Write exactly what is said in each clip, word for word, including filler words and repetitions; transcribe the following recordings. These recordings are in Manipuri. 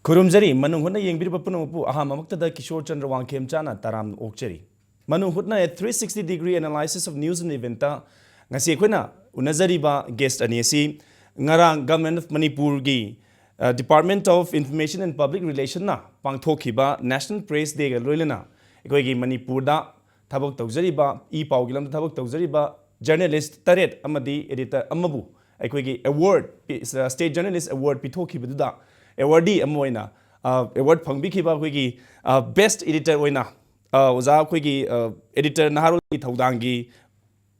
ꯈꯨꯔꯨꯝꯖꯔꯤ꯫ ꯃꯅꯨꯡ ꯍꯨꯠꯅ ꯌꯦꯡꯕꯤꯔꯤꯕ ꯄꯨꯝꯅꯃꯛꯄꯨ ꯑꯍꯥꯟꯕꯃꯛꯇꯗ ꯀꯤꯁꯣꯔ ꯆꯟꯗ꯭ꯔ ꯋꯥꯡꯈꯦꯝꯆꯥꯅ ꯇꯔꯥꯝꯅ ꯑꯣꯛꯆꯔꯤ꯫ ꯃꯅꯨꯡ ꯍꯨꯠꯅ a three sixty degree analysis of news and event ꯇ ꯉꯁꯤ ꯑꯩꯈꯣꯏꯅ ꯎꯅꯖꯔꯤꯕ guest ꯑꯅꯤ ꯑꯁꯤ ꯉꯔꯥꯡ Government of ꯃꯅꯤꯄꯨꯔꯒꯤ, ꯑ, Department of Information and Public Relation ꯅ ꯄꯥꯡꯊꯣꯛꯈꯤꯕ National Press Day ꯒ ꯂꯣꯏꯅꯅ ꯑꯩꯈꯣꯏꯒꯤ ꯃꯅꯤꯄꯨꯔꯗ ꯊꯕꯛ ꯇꯧꯖꯔꯤꯕ, ꯏ ꯄꯥꯎꯒꯤ ꯂꯝꯗ ꯊꯕꯛ ꯇꯧꯖꯔꯤꯕ journalist ꯇꯔꯦꯠ ꯑꯃꯗꯤ editor ꯑꯃꯕꯨ ꯑꯩꯈꯣꯏꯒꯤ award ꯄꯤ-, State Journalist Award ꯄꯤꯊꯣꯛꯈꯤꯕꯗꯨꯗ awardee ꯑꯃ ꯑꯣꯏꯅ, ꯑ, award ꯐꯪꯕꯤꯈꯤꯕ ꯑꯩꯈꯣꯏꯒꯤ, ꯑ, best editor ꯑꯣꯏꯅ, ꯑ, ꯑꯣꯖꯥ ꯑꯩꯈꯣꯏꯒꯤ, ꯑ, editor ꯅꯍꯥꯔꯣꯜꯒꯤ ꯊꯧꯗꯥꯡꯒꯤ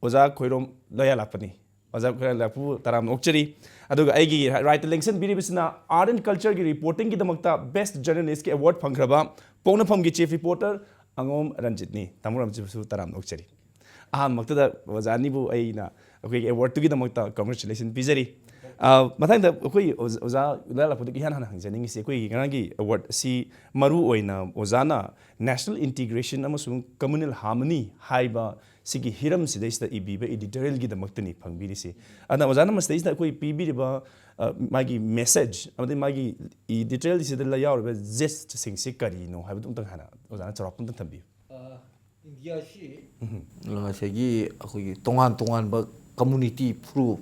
ꯑꯣꯖꯥ ꯈꯣꯏꯔꯣꯝ ꯂꯣꯌꯥꯂꯥꯛꯄꯅꯤ꯫ ꯑꯣꯖꯥ ꯈꯣꯏꯔꯣꯝ ꯂꯣꯌꯥꯂꯥꯛꯄꯕꯨ ꯇꯔꯥꯝꯅ ꯑꯣꯛꯆꯔꯤ꯫ ꯑꯗꯨꯒ ꯑꯩꯒꯤ right ꯇ ꯂꯦꯡꯁꯤꯟꯕꯤꯔꯤꯕꯁꯤꯅ Art and Culture ꯒꯤ reporting ꯒꯤꯗꯃꯛꯇ best journalist ꯀꯤ award ꯐꯪꯈ꯭ꯔꯕ ꯄꯣꯛꯅꯐꯝꯒꯤ chief reporter ꯑꯉꯣꯝ ꯔꯟꯖꯤꯠꯅꯤ꯫ ꯇꯥꯃꯣ ꯔꯟꯖꯤꯠꯄꯨꯁꯨ ꯇꯔꯥꯝꯅ ꯑꯣꯛꯆꯔꯤ꯫ ꯑꯍꯥꯟꯕꯃꯛꯇꯗ ꯑꯣꯖꯥ ꯑꯅꯤꯕꯨ ꯑꯩꯅ ꯑꯩꯈꯣꯏꯒꯤ award ꯇꯨꯒꯤꯗꯃꯛꯇ congratulation ꯄꯤꯖꯔꯤ꯫ ꯑ, ꯃꯊꯪꯗ ꯑꯩꯈꯣꯏ ꯑꯣꯖꯥ, ꯑꯣꯖꯥ ꯂꯣꯌꯥꯂꯥꯛꯄꯗꯒꯤ ꯏꯍꯥꯟ ꯍꯥꯟꯅ ꯍꯪꯖꯅꯤꯡꯉꯤꯁꯤ, ꯑꯩꯈꯣꯏꯒꯤ ꯉꯔꯥꯡꯒꯤ award ꯑꯁꯤ ꯃꯔꯨ ꯑꯣꯏꯅ ꯑꯣꯖꯥꯅ national integration ꯑꯃꯁꯨꯡ communal harmony ꯍꯥꯏꯕ ꯁꯤꯒꯤ ꯍꯤꯔꯝꯁꯤꯗꯩꯁꯤꯗ ꯏꯕꯤꯕ editorial ꯒꯤꯗꯃꯛꯇꯅꯤ ꯐꯪꯕꯤꯔꯤꯁꯤ꯫ ꯑꯗꯨꯅ ꯑꯣꯖꯥꯅ ꯃꯁꯤꯗꯩꯁꯤꯗ ꯑꯩꯈꯣꯏ ꯄꯤꯕꯤꯔꯤꯕ, ꯑ, ꯃꯥꯒꯤ message ꯑꯃꯗꯤ ꯃꯥꯒꯤ editorial ꯁꯤꯗ ꯌꯥꯎꯔꯤꯕ zest ꯁꯤꯡꯁꯤ ꯀꯔꯤꯅꯣ ꯍꯥꯏꯕꯗꯨ ꯑꯝꯇꯪ ꯍꯥꯟꯅ ꯑꯣꯖꯥꯅ ꯆꯥꯎꯔꯥꯛꯄ ꯑꯝꯇꯪ ꯊꯝꯕꯤꯌꯨ꯫ ꯑ, ꯏꯟꯗꯤꯌꯥꯁꯤ ꯎꯝ꯫ ꯉꯁꯥꯏꯒꯤ ꯑꯩꯈꯣꯏꯒꯤ ꯇꯣꯉꯥꯟ ꯇꯣꯉꯥꯟꯕ community ꯐꯨꯔꯨꯞ,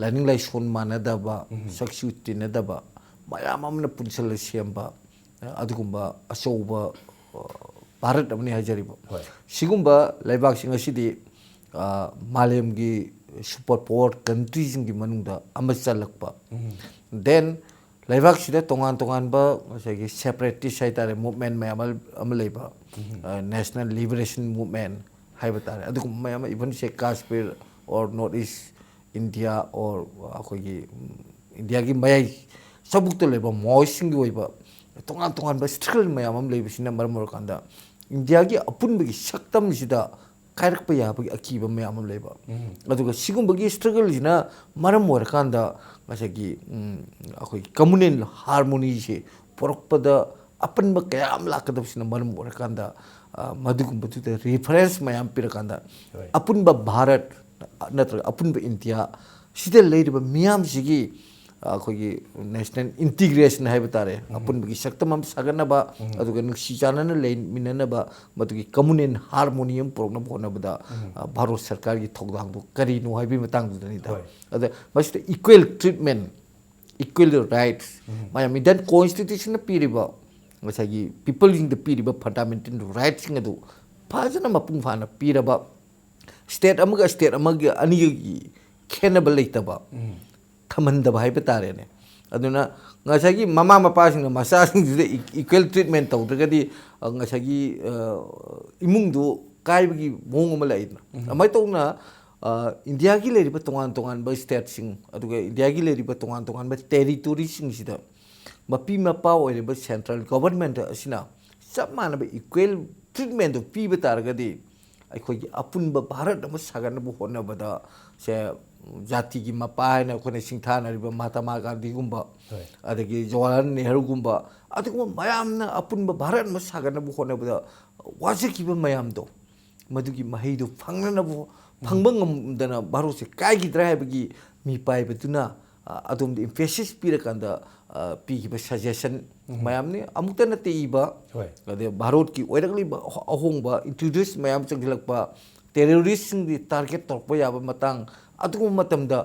ꯂꯥꯏꯅꯤꯡ ꯂꯥꯏꯁꯣꯟ ꯃꯥꯟꯅꯗꯕ, ꯎꯝ꯫ ꯁꯛꯁꯨ ꯇꯤꯟꯅꯗꯕ ꯃꯌꯥꯝ ꯑꯃꯅ ꯄꯨꯟꯁꯤꯜꯂ ꯁꯦꯝꯕ, ꯑ, ꯑꯗꯨꯒꯨꯝꯕ ꯑꯆꯧꯕ, ꯑ, ꯚꯥꯔꯠ ꯑꯃꯅꯤ ꯍꯥꯏꯖꯔꯤꯕ꯫ ꯍꯣꯏ꯫ ꯁꯤꯒꯨꯝꯕ ꯂꯩꯕꯥꯛꯁꯤꯡ ꯑꯁꯤꯗꯤ, ꯑ, ꯃꯥꯂꯦꯝꯒꯤ super power country ꯁꯤꯡꯒꯤ ꯃꯅꯨꯡꯗ ꯑꯃ ꯆꯜꯂꯛꯄ꯫ ꯎꯝ꯫ Then ꯂꯩꯕꯥꯛꯁꯤꯗ ꯇꯣꯉꯥꯟ ꯇꯣꯉꯥꯟꯕ ꯉꯁꯥꯏꯒꯤ separatist ꯍꯥꯏꯇꯥꯔꯦ, movement ꯃꯌꯥꯝ ꯑꯃ, ꯑꯃ ꯂꯩꯕ, ꯎꯝ꯫ ꯑ, National Liberation Movement ꯍꯥꯏꯕ ꯇꯥꯔꯦ, ꯑꯗꯨꯒꯨꯝꯕ ꯃꯌꯥꯝ ꯑꯃ, even say Kashmir or North East India or ꯑꯩꯈꯣꯏꯒꯤ, ꯎꯝ, ꯏꯟꯗꯤꯌꯥꯒꯤ ꯃꯌꯥꯏ ꯆꯕꯨꯛꯇ ꯂꯩꯕ ꯃꯥꯑꯣꯏꯁꯤꯡꯒꯤ ꯑꯣꯏꯕ ꯇꯣꯉꯥꯟ ꯇꯣꯉꯥꯟꯕ struggle ꯃꯌꯥꯝ ꯑꯃ ꯂꯩꯕꯁꯤꯅ ꯃꯔꯝ ꯑꯣꯏꯔꯀꯥꯟꯗ ꯏꯟꯗꯤꯌꯥꯒꯤ ꯑꯄꯨꯟꯕꯒꯤ ꯁꯛꯇꯝꯁꯤꯗ ꯀꯥꯏꯔꯛꯄ ꯌꯥꯕꯒꯤ ꯑꯀꯤꯕ ꯃꯌꯥꯝ ꯑꯃ ꯂꯩꯕ꯫ ꯎꯝ꯫ ꯑꯗꯨꯒ ꯁꯤꯒꯨꯝꯕꯒꯤ struggle ꯁꯤꯅ ꯃꯔꯝ ꯑꯣꯏꯔꯀꯥꯟꯗ ꯉꯁꯥꯏꯒꯤ, ꯎꯝ, ꯑꯩꯈꯣꯏꯒꯤ communal harmony ꯁꯦ ꯄꯨꯔꯛꯄꯗ ꯑꯄꯟꯕ ꯀꯌꯥ ꯑꯃ ꯂꯥꯛꯀꯗꯕꯁꯤꯅ ꯃꯔꯝ ꯑꯣꯏꯔꯀꯥꯟꯗ, ꯑ, ꯃꯗꯨꯒꯨꯝꯕꯗꯨꯗ reference ꯃꯌꯥꯝ ꯄꯤꯔꯀꯥꯟꯗ ꯍꯣꯏ꯫ ꯑꯄꯨꯟꯕ ꯚꯥꯔꯠ ꯅꯠꯇ꯭ꯔꯒ ꯑꯄꯨꯟꯕ ꯏꯟꯗꯤꯌꯥ ꯁꯤꯗ ꯂꯩꯔꯤꯕ ꯃꯤꯌꯥꯝꯁꯤꯒꯤ ꯑꯩꯈꯣꯏꯒꯤ ꯅꯦꯁꯅꯦꯜ ꯏꯟꯇꯤꯒ꯭ꯔꯦꯁꯟ ꯍꯥꯏꯕ ꯇꯥꯔꯦ, ꯑꯄꯨꯟꯕꯒꯤ ꯁꯛꯇꯝ ꯑꯃ ꯁꯥꯒꯠꯅꯕ, ꯑꯗꯨꯒ ꯅꯨꯡꯁꯤ ꯆꯥꯟꯅꯅ ꯂꯩꯃꯤꯟꯅꯅꯕ, ꯃꯗꯨꯒꯤ ꯀꯃꯨꯅꯦꯜ ꯍꯥꯔꯃꯣꯅꯤ ꯑꯃ ꯄꯨꯔꯛꯅꯕ ꯍꯣꯠꯅꯕꯗ ꯑ, ꯚꯥꯔꯠ ꯁꯔꯀꯥꯔꯒꯤ ꯊꯧꯗꯥꯡꯗꯨ ꯀꯔꯤꯅꯣ ꯍꯥꯏꯕꯒꯤ ꯃꯇꯥꯡꯗꯨꯗꯅꯤꯗ꯫ ꯍꯣꯏ꯫ ꯑꯗ ꯃꯁꯤꯗ ꯏꯀ꯭ꯋꯦꯜ ꯇ꯭ꯔꯤꯠꯃꯦꯟ, ꯏꯀ꯭ꯋꯦꯜ ꯔꯥꯏꯠꯁ, ꯃꯌꯥꯝ ꯏꯟꯗꯤꯌꯥꯟ ꯀꯣꯟꯁꯇꯤꯇ꯭ꯌꯨꯁꯟꯅ ꯄꯤꯔꯤꯕ, ꯉꯁꯥꯏꯒꯤ ꯄꯤꯄꯜꯁꯤꯡꯗ ꯄꯤꯔꯤꯕ ꯐꯟꯗꯥꯃꯦꯟꯇꯦꯜ ꯔꯥꯏꯠꯁꯤꯡ ꯑꯗꯨ ꯐꯖꯅ ꯃꯄꯨꯡ ꯐꯥꯅ ꯄꯤꯔꯕ, ꯁ꯭ꯇꯦꯠ ꯑꯃꯒ ꯁ꯭ꯇꯦꯠ ꯑꯃꯒꯤ ꯑꯅꯤꯒꯤ ꯈꯦꯠꯅꯕ ꯂꯩꯇꯕ ꯊꯝꯍꯟꯗꯕ ꯍꯥꯏꯕ ꯇꯥꯔꯦꯅꯦ꯫ ꯑꯗꯨꯅ ꯉꯁꯥꯏꯒꯤ ꯃꯃꯥ ꯃꯄꯥꯁꯤꯡꯅ ꯃꯆꯥꯁꯤꯡꯁꯤꯗ ꯏꯀ꯭ꯋꯦꯜ ꯇ꯭ꯔꯤꯠꯃꯦꯟ ꯇꯧꯗ꯭ꯔꯒꯗꯤ, ꯑ, ꯉꯁꯥꯏꯒꯤ, ꯑ, ꯏꯃꯨꯡꯗꯨ ꯀꯥꯏꯕꯒꯤ ꯃꯑꯣꯡ ꯑꯃ ꯂꯥꯛꯏꯗꯅ꯫ ꯑꯗꯨꯃꯥꯏꯅ ꯇꯧꯅ, ꯑ, ꯏꯟꯗꯤꯌꯥꯒꯤ ꯂꯩꯔꯤꯕ ꯇꯣꯉꯥꯟ ꯇꯣꯉꯥꯟꯕ ꯁ꯭ꯇꯦꯠꯁꯤꯡ, ꯑꯗꯨꯒ ꯏꯟꯗꯤꯌꯥꯒꯤ ꯂꯩꯔꯤꯕ ꯇꯣꯉꯥꯟ ꯇꯣꯉꯥꯟꯕ ꯇꯦꯔꯤꯇꯣꯔꯤꯁꯤꯡꯁꯤꯗ ꯃꯄꯤ ꯃꯄꯥ ꯑꯣꯏꯔꯤꯕ ꯁꯦꯟꯇ꯭ꯔꯦꯜ ꯒꯣꯚꯔꯟꯃꯦꯟꯠ ꯑꯁꯤꯅ ꯆꯞ ꯃꯥꯟꯅꯕ ꯏꯀ꯭ꯋꯦꯜ ꯇ꯭ꯔꯤꯠꯃꯦꯟꯗꯨ ꯄꯤꯕ ꯇꯥꯔꯒꯗꯤ, ꯑꯩꯈꯣꯏꯒꯤ ꯑꯄꯨꯟꯕ ꯚꯥꯔꯠ ꯑꯃ ꯁꯥꯒꯠꯅꯕ ꯍꯣꯠꯅꯕꯗ ꯁꯦ, ꯖꯥꯇꯤꯒꯤ ꯃꯄꯥ ꯍꯥꯏꯅ ꯑꯩꯈꯣꯏꯅ ꯁꯤꯡꯊꯥꯅꯔꯤꯕ ꯃꯍꯥꯇꯃꯥ ꯒꯥꯟꯙꯤꯒꯨꯝꯕ, ꯍꯣꯏ꯫ ꯑꯗꯒꯤ ꯖꯋꯥꯍꯔꯂꯥꯜ ꯅꯦꯍꯔꯨꯒꯨꯝꯕ, ꯑꯗꯨꯒꯨꯝꯕ ꯃꯌꯥꯝꯅ ꯑꯄꯨꯟꯕ ꯚꯥꯔꯠ ꯑꯃ ꯁꯥꯒꯠꯅꯕ ꯍꯣꯠꯅꯕꯗ ꯋꯥꯖꯈꯤꯕ ꯃꯌꯥꯝꯗꯣ, ꯃꯗꯨꯒꯤ ꯃꯍꯩꯗꯨ ꯐꯪꯅꯅꯕ, ꯐꯪꯕ ꯉꯝꯗꯅ ꯚꯥꯔꯠꯁꯦ ꯀꯥꯏꯈꯤꯗ꯭ꯔꯥ ꯍꯥꯏꯕꯒꯤ ꯃꯤꯄꯥꯏꯕꯗꯨꯅ, ꯑ, ꯑꯗꯣꯝꯗ ꯏꯝꯐꯦꯁꯤꯁ ꯄꯤꯔꯀꯥꯟꯗ, ꯑ, ꯄꯤꯈꯤꯕ ꯁꯖꯦꯁꯟ ꯃꯌꯥꯝꯅꯤ꯫ ꯑꯃꯨꯛꯇ ꯅꯠꯇꯦ ꯏꯕ, ꯍꯣꯏ꯫ ꯑꯗꯩ ꯚꯥꯔꯠꯀꯤ ꯑꯣꯏꯔꯛꯂꯤꯕ ꯑꯍꯣ-, ꯑꯍꯣꯡꯕ, ꯏꯟꯇ꯭ꯔꯣꯗ꯭ꯌꯨꯁ ꯃꯌꯥꯝ ꯆꯪꯁꯤꯜꯂꯛꯄ, ꯇꯦꯔꯣꯔꯤꯁꯁꯤꯡꯗꯤ ꯇꯥꯔꯒꯦꯠ ꯇꯧꯔꯛꯄ ꯌꯥꯕ ꯃꯇꯥꯡ, ꯑꯗꯨꯒꯨꯝꯕ ꯃꯇꯝꯗ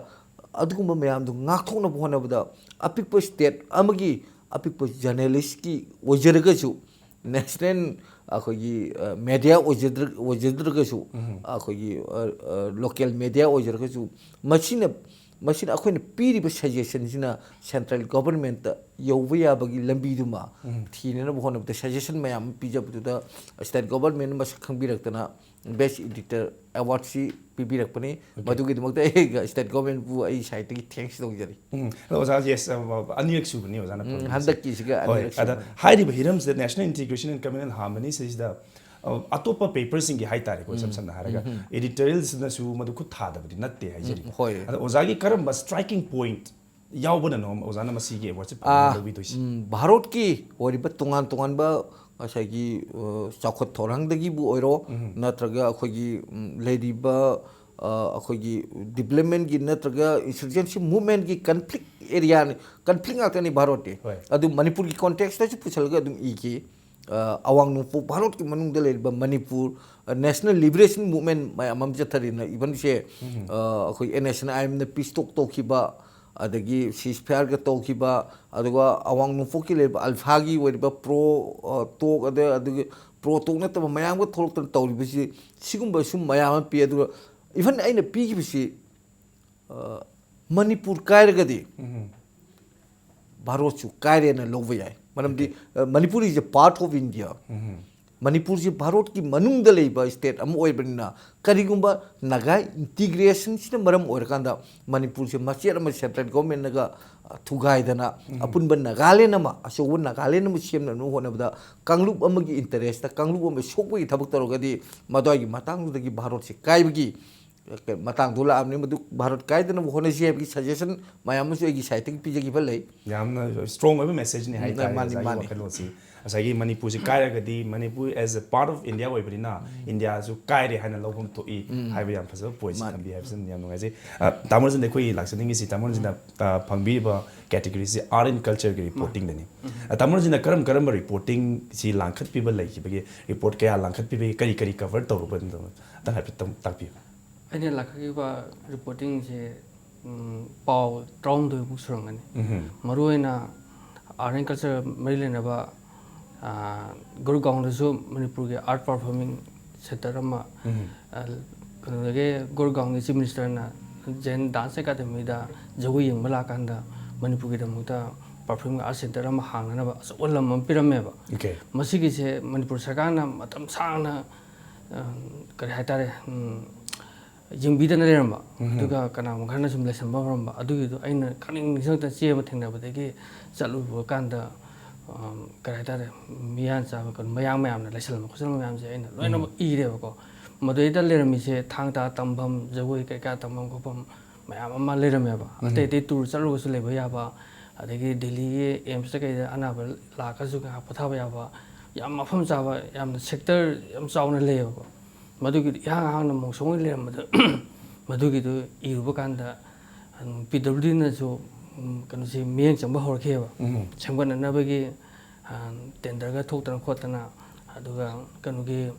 ꯑꯗꯨꯒꯨꯝꯕ ꯃꯌꯥꯝꯗꯨ ꯉꯥꯛꯊꯣꯛꯅꯕ ꯍꯣꯠꯅꯕꯗ ꯑꯄꯤꯛꯄ ꯁ꯭ꯇꯦꯠ ꯑꯃꯒꯤ ꯑꯄꯤꯛꯄ ꯖꯔꯅꯦꯂꯤꯁꯀꯤ ꯑꯣꯏꯖꯔꯒꯁꯨ, ꯅꯦꯁꯅꯦꯜ ꯑꯩꯈꯣꯏꯒꯤ, ꯑ, ꯃꯦꯗꯤꯌꯥ ꯑꯣꯏꯖꯗ꯭ꯔ-, ꯑꯣꯏꯖꯗ꯭ꯔꯒꯁꯨ, ꯑꯩꯈꯣꯏꯒꯤ, ꯑ, ꯑ, ꯂꯣꯀꯦꯜ ꯃꯦꯗꯤꯌꯥ ꯑꯣꯏꯖꯔꯒꯁꯨ, ꯃꯁꯤꯅ, ꯃꯁꯤꯅ ꯑꯩꯈꯣꯏꯅ ꯄꯤꯔꯤꯕ ꯁꯖꯦꯁꯟꯁꯤꯅ ꯁꯦꯟꯇ꯭ꯔꯦꯜ ꯒꯣꯚꯔꯟꯃꯦꯟꯠꯇ ꯌꯧꯕ ꯌꯥꯕꯒꯤ ꯂꯝꯕꯤꯗꯨꯃ ꯊꯤꯅꯅꯕ ꯍꯣꯠꯅꯕꯗ ꯁꯖꯦꯁꯟ ꯃꯌꯥꯝ ꯑꯃ ꯄꯤꯖꯕꯗꯨꯗ ꯁ꯭ꯇꯦꯠ ꯒꯣꯚꯔꯟꯃꯦꯟꯠꯅ ꯃꯁꯛ ꯈꯪꯕꯤꯔꯛꯇꯅ ꯕꯦꯁ ꯏꯗꯤꯇꯔ ꯑꯦꯋꯥꯔꯗꯁꯤ ꯄꯤꯕꯤꯔꯛꯄꯅꯤ꯫ ꯑꯣꯀꯦ꯫ ꯃꯗꯨꯒꯤꯗꯃꯛꯇ ꯑꯩ ꯁ꯭ꯇꯦꯠ ꯒꯣꯚꯔꯟꯃꯦꯟꯠꯄꯨ ꯑꯩ ꯁꯥꯏꯠꯇꯒꯤ ꯊꯦꯡꯛꯁ ꯇꯧꯖꯔꯤ꯫ ꯎꯝ꯫ ꯑꯗꯣ ꯑꯣꯖꯥ, ꯌꯦꯁ, ꯑ, ꯑ, ꯑꯅꯤꯔꯛ ꯁꯨꯕꯅꯤ ꯑꯣꯖꯥꯅ ꯎꯝ, ꯐꯪꯕꯁꯦ꯫ ꯍꯟꯗꯛꯀꯤꯁꯤꯒ ꯍꯣꯏ, ꯑꯅꯤꯔꯛ ꯑꯗ ꯁꯨꯕꯅꯤ꯫ ꯍꯥꯏꯔꯤꯕ ꯍꯤꯔꯝꯁꯤꯗ National Integration and Communal Harmony ꯁꯤꯗ, ꯑ, ꯑꯇꯣꯞꯄ ꯄꯦꯄꯔꯁꯤꯡꯒꯤ ꯍꯥꯏꯇꯥꯔꯦꯀꯣ, ꯏꯁꯝ ꯎꯝ꯫ ꯁꯝꯅ ꯍꯥꯏꯔꯒ ꯎꯝ, ꯎꯝ꯫ ꯑꯦꯗꯤꯇꯣꯔꯤꯌꯦꯜꯁꯤꯅꯁꯨ ꯃꯗꯨ ꯈꯨꯠ ꯊꯥꯗꯕꯗꯤ ꯅꯠꯇꯦ ꯍꯥꯏꯖꯔꯤꯕ꯫ ꯎꯝ, ꯍꯣꯏ꯫ ꯑꯗ ꯑꯣꯖꯥꯒꯤ ꯀꯔꯝꯕ ꯁ꯭ꯇ꯭ꯔꯥꯏꯀꯤꯡ ꯄꯣꯏꯟꯠ ꯌꯥꯎꯕꯅꯅꯣ ꯑꯣꯖꯥꯅ ꯃꯁꯤꯒꯤ ꯑꯦꯋꯥꯔꯗꯁꯦ ꯐꯪꯅꯕ ꯑꯥ, ꯂꯧꯕꯤꯗꯣꯏꯁꯦ? ꯎꯝ, ꯚꯥꯔꯠꯀꯤ ꯑꯣꯏꯔꯤꯕ ꯇꯣꯉꯥꯟ ꯇꯣꯉꯥꯟꯕ ꯉꯁꯥꯏꯒꯤ, ꯑ, ꯆꯥꯎꯈꯠ ꯊꯧꯔꯥꯡꯗꯒꯤꯕꯨ ꯑꯣꯏꯔꯣ, ꯎꯝ꯫ ꯅꯠꯇ꯭ꯔꯒ ꯑꯩꯈꯣꯏꯒꯤ, ꯎꯝ, ꯂꯩꯔꯤꯕ, ꯑꯩꯈꯣꯏꯒꯤ ꯗꯤꯕ꯭ꯂꯞꯃꯦꯟꯒꯤ ꯅꯠꯇ꯭ꯔꯒ ꯏꯟꯁꯔꯖꯦꯟꯁꯤ ꯃꯨꯚꯃꯦꯟꯒꯤ ꯀꯟꯐ꯭ꯂꯤꯛ ꯑꯦꯔꯤꯌꯥꯅꯤ, ꯀꯟꯐ꯭ꯂꯤꯛ ꯉꯥꯛꯇꯅꯤ ꯚꯥꯔꯠꯇꯤ꯫ ꯍꯣꯏ꯫ ꯑꯗꯨ ꯃꯅꯤꯄꯨꯔꯒꯤ ꯀꯣꯟꯇꯦꯛꯁꯇꯁꯨ ꯄꯨꯁꯜꯂꯒ ꯑꯗꯨꯝ ꯏꯈꯤ꯫ ꯑꯋꯥꯡ ꯅꯣꯡꯄꯣꯛ ꯚꯥꯔꯠꯀꯤ ꯃꯅꯨꯡꯗ ꯂꯩꯔꯤꯕ ꯃꯅꯤꯄꯨꯔ, ꯅꯦꯁꯅꯦꯜ ꯂꯤꯕꯔꯦꯁꯟ ꯃꯨꯚꯃꯦꯟ ꯃꯌꯥꯝ ꯑꯃ ꯆꯠꯊꯔꯤꯅ, ꯏꯚꯟꯁꯦ ꯑꯩꯈꯣꯏ ꯑꯦꯟ ꯑꯦꯁ ꯑꯦꯟ ꯑꯥꯏ ꯑꯦꯝꯅ ꯄꯤꯁ ꯇꯣꯛ ꯇꯧꯈꯤꯕ, ꯑꯗꯒꯤ ꯁꯤꯁ ꯐꯌꯥꯔꯒ ꯇꯧꯈꯤꯕ, ꯑꯗꯨꯒ ꯑꯋꯥꯡ ꯅꯣꯡꯄꯣꯛꯀꯤ ꯂꯩꯔꯤꯕ ꯑꯜꯐꯥꯒꯤ ꯑꯣꯏꯔꯤꯕ ꯄ꯭ꯔꯣ ꯇꯣꯛ, ꯑꯗ ꯑꯗꯒꯤ ꯄ꯭ꯔꯣ ꯇꯣꯛ ꯅꯠꯇꯕ ꯃꯌꯥꯝꯒ ꯊꯣꯛꯂꯛꯇꯅ ꯇꯧꯔꯤꯕꯁꯤ, ꯁꯤꯒꯨꯝꯕ ꯁꯨꯝ ꯃꯌꯥꯝ ꯑꯃ ꯄꯤ꯫ ꯑꯗꯨꯒ ꯏꯚꯟ ꯑꯩꯅ ꯄꯤꯈꯤꯕꯁꯤ, ꯃꯅꯤꯄꯨꯔ ꯀꯥꯏꯔꯒꯗꯤ ꯚꯥꯔꯠꯁꯨ ꯀꯥꯏꯔꯦꯅ ꯂꯧꯕ ꯌꯥꯏ꯫ ꯃꯔꯝꯗꯤ Manipur is a part of India꯫ ꯃꯅꯤꯄꯨꯔꯁꯤ ꯚꯥꯔꯠꯀꯤ ꯃꯅꯨꯡꯗ ꯂꯩꯕ ꯁ꯭ꯇꯦꯠ ꯑꯃ ꯑꯣꯏꯕꯅꯤꯅ, ꯀꯔꯤꯒꯨꯝꯕ ꯅꯥꯒꯥ ꯏꯟꯇꯤꯒ꯭ꯔꯦꯁꯟꯁꯤꯅ ꯃꯔꯝ ꯑꯣꯏꯔꯀꯥꯟꯗ ꯃꯅꯤꯄꯨꯔꯁꯦ ꯃꯆꯦꯠ ꯑꯃ ꯁꯦꯟꯇ꯭ꯔꯦꯜ ꯒꯣꯔꯃꯦꯟꯅꯒ ꯊꯨꯒꯥꯏꯗꯅ ꯑꯄꯨꯟꯕ ꯅꯥꯒꯥꯂꯦꯟ ꯑꯃ, ꯑꯆꯧꯕ ꯅꯥꯒꯥꯂꯦꯟ ꯑꯃ ꯁꯦꯝꯅꯕ ꯍꯣꯠꯅꯕꯗ ꯀꯥꯡꯂꯨꯞ ꯑꯃꯒꯤ ꯏꯟꯇꯔꯦꯁꯇ ꯀꯥꯡꯂꯨꯞ ꯑꯃ ꯁꯣꯛꯄꯒꯤ ꯊꯕꯛ ꯇꯧꯔꯒꯗꯤ, ꯃꯗꯨꯒꯤ ꯃꯇꯥꯡꯗꯨꯗꯒꯤ ꯚꯥꯔꯠꯁꯦ ꯀꯥꯏꯕꯒꯤ ꯃꯇꯥꯡꯗꯣ ꯂꯥꯛꯑꯕꯅꯤ꯫ ꯃꯗꯨ ꯚꯥꯔꯠ ꯀꯥꯏꯗꯅꯕ ꯍꯣꯠꯅꯁꯤ ꯍꯥꯏꯕꯒꯤ ꯁꯖꯦꯁꯟ ꯃꯌꯥꯝ ꯑꯃꯁꯨ ꯑꯩꯒꯤ ꯁꯥꯏꯠꯇꯒꯤ ꯄꯤꯖꯈꯤꯕ ꯂꯩ꯫ ꯌꯥꯝꯅ ꯁ꯭ꯇꯔꯣꯡ ꯑꯣꯏꯕ ꯃꯦꯁꯦꯖꯅꯤ ꯍꯥꯏꯇꯥꯔꯦ ꯃꯥꯅꯤ, ꯑꯣꯖꯥꯒꯤ ꯃꯥꯅꯤ꯫ ꯋꯥꯈꯜꯂꯣꯟꯁꯤ꯫ ꯉꯁꯥꯏꯒꯤ ꯃꯅꯤꯄꯨꯔꯁꯤ ꯀꯥꯏꯔꯒꯗꯤ Manipur as a part of India ꯑꯣꯏꯕꯅꯤꯅ ꯏꯟꯗꯤꯌꯥꯁꯨ ꯀꯥꯏꯔꯦ ꯍꯥꯏꯅ ꯂꯧꯐꯝ ꯊꯣꯛꯏ ꯍꯥꯏꯕ ꯌꯥꯝ ꯐꯖꯕ ꯄꯣꯏꯟꯠꯁꯤ ꯃꯥꯅꯤ꯫ ꯊꯝꯕꯤ ꯍꯥꯏꯕꯁꯤꯅ ꯌꯥꯝ ꯅꯨꯡꯉꯥꯏꯖꯩ꯫ ꯑ, ꯇꯥꯃꯣ ꯔꯟꯖꯟꯗ ꯑꯩꯈꯣꯏ ꯂꯥꯛꯆꯅꯤꯡꯉꯤꯁꯤ, ꯇꯥꯃꯣ ꯔꯟꯖꯟꯗ, ꯑ, ꯐꯪꯕꯤꯔꯤꯕ ꯀꯦꯇꯦꯒꯣꯔꯤꯁꯤ ꯑꯥꯔꯠ ꯑꯦꯟ ꯀꯜꯆꯔꯒꯤ ꯔꯤꯄꯣꯔꯇꯤꯡꯗꯅꯤ꯫ ꯑ, ꯇꯥꯃꯣ ꯔꯟꯖꯟꯗ ꯀꯔꯝ ꯀꯔꯝꯕ ꯔꯤꯄꯣꯔꯇꯤꯡꯁꯤ ꯂꯥꯡꯈꯠꯄꯤꯕ ꯂꯩꯈꯤꯕꯒꯦ? ꯔꯤꯄꯣꯔꯠ ꯀꯌꯥ ꯂꯥꯡꯈꯠꯄꯤꯕꯒꯦ? ꯀꯔꯤ ꯀꯔꯤ ꯀꯚꯔ ꯇꯧꯔꯨꯕꯅꯣ? ꯑꯝꯇꯪ ꯍꯥꯏꯐꯦꯠꯇꯪ ꯇꯥꯛꯄꯤꯌꯨ꯫ ꯑꯩꯅ ꯂꯥꯛꯈꯤꯕ ꯔꯤꯄꯣꯔꯇꯤꯡꯁꯦ, ꯎꯝ, ꯄꯥꯎ ꯇꯔꯥꯍꯨꯝꯗꯣꯏꯃꯨꯛ ꯁꯨꯔꯝꯒꯅꯤ꯫ ꯎꯝ꯫ ꯃꯔꯨꯑꯣꯏꯅ ꯑꯥꯔꯠ ꯑꯦꯟ ꯀꯜꯆꯔ ꯃꯔꯤ ꯂꯩꯅꯕ, ꯑ, ꯒꯨꯔꯒꯥꯎꯟꯗꯁꯨ ꯃꯅꯤꯄꯨꯔꯒꯤ ꯑꯥꯔꯠ ꯄꯔꯐꯣꯔꯃꯤꯡ ꯁꯦꯟꯇꯔ ꯑꯃ, ꯎꯝ꯫ ꯑ, ꯀꯩꯅꯣꯗꯒꯤ ꯒꯨꯔꯒꯥꯎꯟꯒꯤ ꯆꯤꯐ ꯃꯤꯅꯤꯁꯇꯔꯅ ꯖꯦꯟ ꯗꯥꯟꯁ ꯑꯦꯀꯥꯗꯃꯤꯗ ꯖꯒꯣꯏ ꯌꯦꯡꯕ ꯂꯥꯛꯀꯥꯟꯗ ꯃꯅꯤꯄꯨꯔꯒꯤꯗꯃꯛꯇ ꯄꯔꯐꯣꯔꯃꯤꯡ ꯑꯥꯔꯠ ꯁꯦꯟꯇꯔ ꯑꯃ ꯍꯥꯡꯅꯅꯕ ꯑꯆꯧꯕ ꯂꯝ ꯑꯃ ꯄꯤꯔꯝꯃꯦꯕ꯫ Okay꯫ ꯃꯁꯤꯒꯤꯁꯦ ꯃꯅꯤꯄꯨꯔ ꯁꯔꯀꯥꯔꯅ ꯃꯇꯝ ꯁꯥꯡꯅ, ꯑ, ꯀꯔꯤ ꯍꯥꯏꯇꯥꯔꯦ, ꯎꯝ, ꯌꯦꯡꯕꯤꯗꯅ ꯂꯩꯔꯝꯕ, ꯎꯝ꯫ ꯑꯗꯨꯒ ꯀꯅꯥꯒꯨꯝꯕ ꯈꯔꯅ ꯁꯨꯝ ꯂꯩꯁꯟꯕ ꯍꯧꯔꯝꯕ, ꯑꯗꯨꯒꯤꯗꯣ ꯑꯩꯅ ꯈꯪꯅꯤꯡ ꯅꯤꯡꯁꯤꯡꯉꯛꯇꯅ ꯆꯦ ꯑꯃ ꯊꯦꯡꯅꯕꯗꯒꯤ ꯆꯠꯂꯨꯕ ꯀꯥꯟꯗ, ꯑꯝ, ꯀꯔꯤ ꯍꯥꯏꯇꯥꯔꯦ, ꯃꯤꯌꯥꯟ ꯆꯥꯕ ꯀꯩꯅꯣ, ꯃꯌꯥꯡ ꯃꯌꯥꯝꯅ ꯂꯩꯁꯜꯂꯝꯕ ꯈꯣꯠꯆꯜꯂꯝꯕ ꯃꯌꯥꯝꯁꯦ ꯑꯩꯅ ꯂꯣꯏꯅꯃꯛ ꯏꯔꯦꯕꯀꯣ꯫ ꯃꯗꯩꯗ ꯂꯩꯔꯝꯃꯤꯁꯦ ꯊꯥꯡ ꯇꯥ ꯇꯝꯐꯝ, ꯖꯒꯣꯏ ꯀꯩꯀꯥ ꯇꯝꯐꯝ ꯈꯣꯠꯐꯝ ꯃꯌꯥꯝ ꯑꯃ ꯂꯩꯔꯝꯃꯦꯕ꯫ ꯎꯝ꯫ ꯑꯇꯩ ꯑꯇꯩ ꯇꯨꯔ ꯆꯠꯂꯨꯔꯒꯁꯨ ꯂꯩꯕ ꯌꯥꯕ, ꯑꯗꯒꯤ ꯗꯤꯜꯂꯤꯒꯤ ꯑꯦꯝꯁꯇ ꯀꯩꯗ ꯑꯅꯥꯕ ꯂꯥꯛꯑꯒꯁꯨ ꯉꯥꯏꯍꯥꯛ ꯄꯣꯊꯥꯕ ꯌꯥꯕ, ꯌꯥꯝ ꯃꯐꯝ ꯆꯥꯕ, ꯌꯥꯝꯅ ꯁꯦꯛꯇꯔ ꯌꯥꯝ ꯆꯥꯎꯅ ꯂꯩꯌꯦꯕꯀꯣ꯫ ꯃꯗꯨꯒꯤꯗꯨ ꯏꯍꯥꯡ ꯍꯥꯡꯅ ꯃꯣꯡꯁꯣꯡ ꯑꯣꯏꯅ ꯂꯩꯔꯝꯕꯗ ꯃꯗꯨꯒꯤꯗꯨ ꯏꯔꯨꯕ ꯀꯥꯟꯗ ꯄꯤ ꯗꯕ꯭ꯂꯤꯎ ꯗꯤꯅꯁꯨ ꯀꯩꯅꯣꯁꯤ ꯃꯤꯠꯌꯦꯡ ꯆꯪꯕ ꯍꯧꯔꯛꯈꯤꯑꯕ꯫ ꯎꯝ꯫ ꯁꯦꯝꯒꯠꯅꯅꯕꯒꯤ ꯇꯦꯟꯗꯔꯒ ꯊꯣꯛꯇꯅ ꯈꯣꯠꯇꯅ, ꯑꯗꯨꯒ ꯀꯩꯅꯣꯒꯤ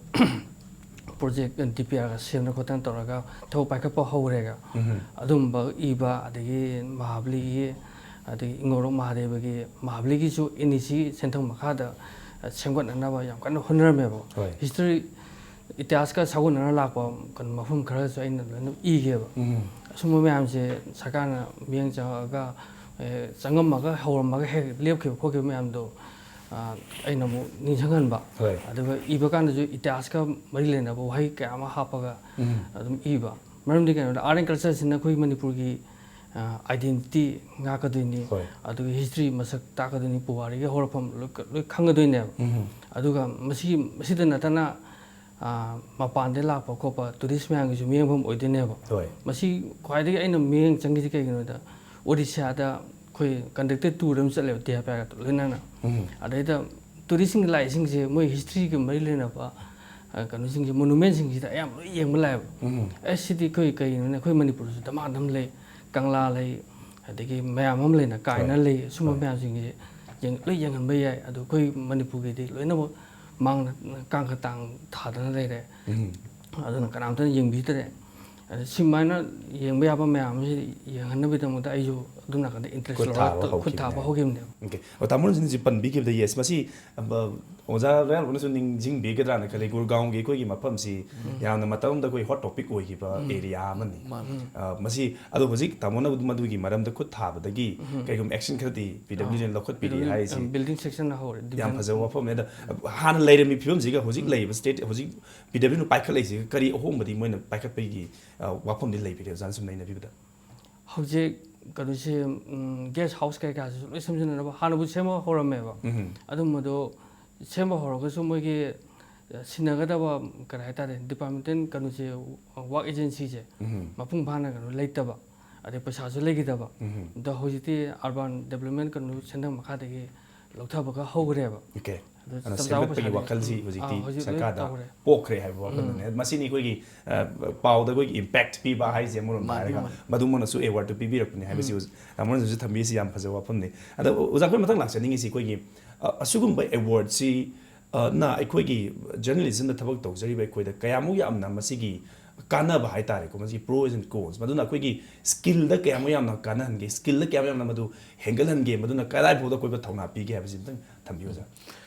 ꯄ꯭ꯔꯣꯖꯦꯛ ꯗꯤ ꯄꯤ ꯑꯥꯔꯒ ꯁꯦꯝꯗꯅ ꯈꯣꯠꯇꯅ ꯇꯧꯔꯒ ꯊꯕꯛ ꯄꯥꯏꯈꯠꯄ ꯍꯧꯔꯦꯒ꯫ ꯎꯝ꯫ ꯑꯗꯨꯝꯕ ꯏꯕ, ꯑꯗꯒꯤ ꯃꯍꯥꯕꯂꯤꯒꯤ, ꯑꯗꯒꯤ ꯏꯉꯧꯔꯣꯛ ꯃꯍꯥꯗꯦꯕꯒꯤ, ꯃꯍꯥꯕꯂꯤꯒꯤꯁꯨ ꯑꯦꯟ ꯏ ꯁꯤ ꯁꯦꯟꯊꯪ ꯃꯈꯥꯗ ꯁꯦꯝꯒꯠꯅꯅꯕ ꯌꯥꯝ ꯀꯟꯅ ꯍꯣꯠꯅꯔꯝꯃꯦꯕ꯫ ꯍꯣꯏ꯫ ꯍꯤꯁꯇ꯭ꯔꯤ, ꯏꯇꯤꯍꯥꯁꯀ ꯁꯥꯒꯣꯟꯅꯅ ꯂꯥꯛꯄ ꯀꯩꯅꯣ ꯃꯐꯝ ꯈꯔꯁꯨ ꯑꯩꯅ ꯂꯣꯏꯅ ꯏꯒꯦꯕ꯫ ꯎꯝ꯫ ꯑꯁꯨꯝꯕ ꯃꯌꯥꯝꯁꯦ ꯁꯔꯀꯥꯔꯅ ꯃꯤꯠꯌꯦꯡ ꯆꯪꯉꯛꯑꯒ, ꯑꯦ, ꯆꯪꯉꯝꯃꯒ ꯍꯧꯔꯝꯃꯒ ꯍꯦꯛ ꯂꯦꯞꯈꯤꯕ ꯈꯣꯠꯈꯤꯕ ꯃꯌꯥꯝꯗꯣ, ꯑ, ꯑꯩꯅ ꯑꯃꯨꯛ ꯅꯤꯡꯁꯤꯡꯍꯟꯕ꯫ ꯍꯣꯏ꯫ ꯑꯗꯨꯒ ꯏꯕ ꯀꯥꯟꯗꯁꯨ ꯏꯇꯤꯍꯥꯁꯀ ꯃꯔꯤ ꯂꯩꯅꯕ ꯋꯥꯍꯩ ꯀꯌꯥ ꯑꯃ ꯍꯥꯞꯄꯒ ꯎꯝ꯫ ꯑꯗꯨꯝ ꯏꯕ꯫ ꯃꯔꯝꯗꯤ ꯀꯩꯅꯣꯗ, ꯑꯥꯔꯠ ꯑꯦꯟ ꯀꯜꯆꯔꯁꯤꯅ ꯑꯩꯈꯣꯏ ꯃꯅꯤꯄꯨꯔꯒꯤ, ꯑ, ꯑꯥꯏꯗꯦꯟꯇꯤꯇꯤ ꯉꯥꯛꯀꯗꯣꯏꯅꯤ꯫ ꯍꯣꯏ꯫ ꯑꯗꯨꯒ ꯍꯤꯁꯇ꯭ꯔꯤ ꯃꯁꯛ ꯇꯥꯛꯀꯗꯣꯏꯅꯤ, ꯄꯨꯋꯥꯔꯤꯒꯤ ꯍꯧꯔꯛꯐꯝ ꯂꯣꯏ ꯂꯣꯏ ꯈꯪꯒꯗꯣꯏꯅꯦꯕ꯫ ꯎꯝ꯫ ꯑꯗꯨꯒ ꯃꯁꯤ, ꯃꯁꯤꯗ ꯅꯠꯇꯅ, ꯑ, ꯃꯄꯥꯟꯗ ꯂꯥꯛꯄ ꯈꯣꯠꯄ ꯇꯨꯔꯤꯁ ꯃꯌꯥꯝꯒꯤꯁꯨ ꯃꯤꯠꯌꯦꯡꯐꯝ ꯑꯣꯏꯗꯣꯏꯅꯦꯕ꯫ ꯍꯣꯏ꯫ ꯃꯁꯤ ꯈ꯭ꯋꯥꯏꯗꯒꯤ ꯑꯩꯅ ꯃꯤꯠꯌꯦꯡ ꯆꯪꯈꯤꯁꯦ ꯀꯩꯒꯤꯅꯣꯗ, ꯑꯣꯔꯤꯁꯥꯗ ꯑꯩꯈꯣꯏ ꯀꯟꯗꯛꯇꯦꯠ ꯇꯨꯔ ꯑꯃ ꯆꯠꯂꯦꯕ, ꯗꯤ ꯑꯥꯔ ꯄꯤ ꯑꯥꯔꯒ ꯂꯣꯏꯅꯅ꯫ ꯎꯝ꯫ ꯑꯗꯩꯗ ꯇꯨꯔꯤꯁꯁꯤꯡ ꯂꯥꯛꯏꯁꯤꯡꯁꯦ ꯃꯣꯏ ꯍꯤꯁꯇ꯭ꯔꯤꯒ ꯃꯔꯤ ꯂꯩꯅꯕ, ꯑ, ꯀꯩꯅꯣꯁꯤꯡꯁꯦ, ꯃꯣꯅꯨꯃꯦꯟꯁꯤꯡꯁꯤꯗ ꯑꯌꯥꯝꯕ ꯂꯣꯏ ꯌꯦꯡꯕ ꯂꯥꯛꯑꯦꯕ꯫ ꯎꯝ꯫ ꯑꯦ, ꯁꯤꯗꯤ ꯑꯩꯈꯣꯏ ꯀꯩꯅꯣꯅꯦ, ꯑꯩꯈꯣꯏ ꯃꯅꯤꯄꯨꯔꯗꯁꯨ ꯗꯃꯥ ꯑꯗꯨꯝ ꯂꯩ, ꯀꯪꯂꯥ ꯂꯩ, ꯑꯗꯒꯤ ꯃꯌꯥꯝ ꯑꯃ ꯂꯩꯅ, ꯀꯥꯏꯅ ꯍꯣꯏ꯫ ꯂꯩ, ꯁꯨꯝꯕ ꯍꯣꯏ꯫ ꯃꯌꯥꯝꯁꯤꯡꯁꯦ ꯌꯦꯡ-, ꯂꯣꯏ ꯌꯦꯡꯍꯟꯕ ꯌꯥꯏ꯫ ꯑꯗꯣ ꯑꯩꯈꯣꯏ ꯃꯅꯤꯄꯨꯔꯒꯤꯗꯤ ꯂꯣꯏꯅꯃꯛ ꯃꯥꯡꯅ ꯀꯥꯡꯈ ꯇꯥꯡ ꯊꯥꯗꯅ ꯂꯩꯔꯦ꯫ ꯎꯝ꯫ ꯑꯗꯨꯅ ꯀꯅꯥꯝꯇꯅ ꯌꯦꯡꯕꯤꯗ꯭ꯔꯦ꯫ ꯑꯗ ꯁꯨꯃꯥꯏꯅ ꯌꯦꯡꯕ ꯌꯥꯕ ꯃꯌꯥꯝ ꯑꯁꯤ ꯌꯦꯡꯍꯟꯅꯕꯒꯤꯗꯃꯛꯇ ꯑꯩꯁꯨ ꯑꯗꯨꯝ ꯅꯥꯀꯟꯗ ꯏꯟꯇꯔꯦꯁ ꯈꯨꯠ ꯊꯥꯕ ꯂꯧꯔꯒ ꯈꯨꯠ ꯊꯥꯕ ꯍꯧꯈꯤꯕꯅꯦ꯫ ꯍꯧꯈꯤꯕꯅꯦꯕ꯫ ꯑꯣꯀꯦ꯫ ꯑꯣ, ꯇꯥꯃꯣꯅ ꯍꯧꯖꯤꯛ ꯄꯟꯕꯤꯈꯤꯕꯗ, ꯌꯦꯁ, ꯃꯁꯤ, ꯑ, ꯑꯣꯖꯥ ꯔꯌꯥꯟ ꯍꯣꯏꯅꯁꯨ ꯅꯤꯡꯁꯤꯡꯕꯤꯒꯗ꯭ꯔꯥꯅ ꯈꯜꯂꯤ, ꯒꯨꯔꯒꯥꯎꯟꯒꯤ ꯑꯩꯈꯣꯏꯒꯤ ꯃꯐꯝꯁꯤ ꯎꯝ꯫ ꯌꯥꯝꯅ ꯃꯇꯝ ꯑꯃꯗ ꯑꯩꯈꯣꯏ ꯍꯣꯠ ꯇꯣꯄꯤꯛ ꯑꯣꯏꯈꯤꯕ ꯎꯝ꯫ ꯑꯦꯔꯤꯌꯥ ꯑꯃꯅꯤ꯫ ꯃꯥꯅꯤ꯫ ꯑ, ꯃꯁꯤ, ꯑꯗꯣ ꯍꯧꯖꯤꯛ ꯇꯥꯃꯣꯅ ꯃꯗꯨꯒꯤ ꯃꯔꯝꯗ ꯈꯨꯠ ꯊꯥꯕꯗꯒꯤ ꯎꯝ꯫ ꯀꯩꯒꯨꯝꯕ ꯑꯦꯛꯁꯟ ꯈꯔꯗꯤ ꯄꯤ ꯗꯕ꯭ꯂꯤꯎ ꯗꯤꯅ ꯑꯥ꯫ ꯂꯧꯈꯠꯄꯤꯔꯤ ꯄꯤ ꯗꯕ꯭ꯂꯤꯎ ꯗꯤ, ꯍꯥꯏꯔꯤꯁꯤ ꯑ, ꯕꯤꯜꯗꯤꯡ ꯁꯦꯛꯁꯟꯅ ꯍꯧꯔꯦ, ꯌꯥꯝ ꯗꯤꯕꯤꯖꯟ꯫ ꯐꯖꯕ ꯋꯥꯐꯝꯅꯤ꯫ ꯑꯗꯣ ꯍꯥꯟꯅ ꯂꯩꯔꯝꯃꯤ ꯐꯤꯕꯝꯁꯤꯒ ꯍꯧꯖꯤꯛ ꯎꯝ꯫ ꯂꯩꯔꯤꯕ ꯁ꯭ꯇꯦꯠ, ꯍꯧꯖꯤꯛ ꯄꯤ ꯗꯕ꯭ꯂꯤꯎꯅ ꯄꯥꯏꯈꯠꯂꯛꯏꯁꯤꯒ ꯀꯔꯤ ꯑꯍꯣꯡꯕꯗꯤ ꯃꯣꯏꯅ ꯄꯥꯏꯈꯠꯄꯒꯤ, ꯑ, ꯋꯥꯐꯝꯗꯤ ꯂꯩꯕꯤꯔꯦ, ꯑꯣꯖꯥꯅ ꯁꯨꯝ ꯅꯩꯅꯕꯤꯕꯗ? ꯍꯧꯖꯤꯛ ꯀꯩꯅꯣꯁꯦ, ꯎꯝ, ꯒꯦꯁ ꯍꯥꯎꯁ ꯀꯩꯀꯥꯁꯤꯁꯨ ꯂꯣꯏ ꯁꯦꯝꯖꯤꯟꯅꯅꯕ ꯍꯥꯟꯅꯕꯨ ꯁꯦꯝꯕ ꯍꯧꯔꯝꯃꯦꯕ꯫ ꯎꯝ꯫ ꯑꯗꯨꯝꯕꯗꯣ ꯁꯦꯝꯕ ꯍꯧꯔꯒꯁꯨ ꯃꯣꯏꯒꯤ, ꯑ, ꯁꯤꯟꯅꯒꯗꯕ, ꯀꯔꯤ ꯍꯥꯏꯇꯥꯔꯦ, ꯗꯤꯄꯥꯔꯠꯃꯦꯟꯇꯦꯜ ꯀꯩꯅꯣꯁꯦ, ꯋꯥꯔꯛ ꯑꯦꯖꯦꯟꯁꯤꯁꯦ ꯎꯝ꯫ ꯃꯄꯨꯡ ꯐꯥꯅ ꯀꯩꯅꯣ ꯂꯩꯇꯕ, ꯑꯗꯩ ꯄꯩꯁꯥꯁꯨ ꯂꯩꯈꯤꯗꯕ꯫ ꯎꯝ꯫ ꯑꯗꯣ ꯍꯧꯖꯤꯛꯇꯤ ꯑꯔꯕꯥꯟ ꯗꯦꯕꯂꯞꯃꯦꯟ ꯀꯩꯅꯣ ꯁꯦꯟꯊꯪ ꯃꯈꯥꯗꯒꯤ ꯂꯧꯊꯕꯒ ꯍꯧꯈ꯭ꯔꯦꯕ꯫ ꯑꯣꯀꯦ꯫ ꯑꯗꯨꯅ ꯁꯦꯝꯒꯠꯄꯒꯤ ꯋꯥꯈꯜꯁꯤ ꯍꯧꯖꯤꯛꯇꯤ ꯁꯔꯀꯥꯔꯗ ꯄꯣꯛꯈ꯭ꯔꯦ ꯍꯥꯏꯕ ꯋꯥꯈꯜꯗꯨꯅꯦ꯫ ꯃꯁꯤꯅꯤ ꯑꯩꯈꯣꯏꯒꯤ, ꯑ, ꯄꯥꯎꯗ ꯑꯩꯈꯣꯏꯒꯤ impact ꯄꯤꯕ ꯍꯥꯏꯁꯦ, ꯑꯃꯔꯣꯝꯗ ꯍꯥꯏꯔꯒ ꯃꯗꯨꯃꯛꯅꯁꯨ awardꯗꯨ ꯄꯤꯕꯤꯔꯛꯄꯅꯦ ꯍꯥꯏꯕꯁꯤ ꯑꯣꯖꯥ ꯑꯃꯔꯣꯝꯗꯁꯨ ꯊꯝꯕꯤꯔꯤꯁꯤ ꯌꯥꯝ ꯐꯖꯕ ꯋꯥꯐꯝꯅꯤ꯫ ꯑꯗꯣ ꯑꯣꯖꯥ, ꯑꯩꯈꯣꯏ ꯃꯊꯪ ꯂꯥꯛꯆꯅꯤꯡꯉꯤꯁꯤ ꯑꯩꯈꯣꯏꯒꯤ, ꯑ, ꯑꯁꯤꯒꯨꯝꯕ awardꯁꯤ, ꯑ, ꯅ ꯑꯩꯈꯣꯏꯒꯤ journalismꯗ ꯊꯕꯛ ꯇꯧꯖꯔꯤꯕ ꯑꯩꯈꯣꯏꯗ ꯀꯌꯥꯃꯨꯛ ꯌꯥꯝꯅ ꯃꯁꯤꯒꯤ ꯀꯥꯟꯅꯕ ꯍꯥꯏꯇꯥꯔꯦꯀꯣ, ꯃꯁꯤꯒꯤ pros and cons, ꯃꯗꯨꯅ ꯑꯩꯈꯣꯏꯒꯤ skillꯗ ꯀꯌꯥꯃꯨꯛ ꯌꯥꯝꯅ ꯀꯥꯟꯅꯍꯟꯒꯦ, skillꯗ ꯀꯌꯥꯃꯨꯛ ꯌꯥꯝꯅ ꯃꯗꯨ ꯍꯦꯟꯒꯠꯍꯟꯒꯦ, ꯃꯗꯨꯅ ꯀꯗꯥꯏ ꯐꯥꯎꯗ ꯑꯩꯈꯣꯏꯕꯨ ꯊꯧꯅꯥ ꯄꯤꯒꯦ ꯍꯥꯏꯕꯁꯤ ꯑꯝꯇꯪ ꯊꯝꯕꯤꯌꯨ, ꯑꯣꯖꯥ꯫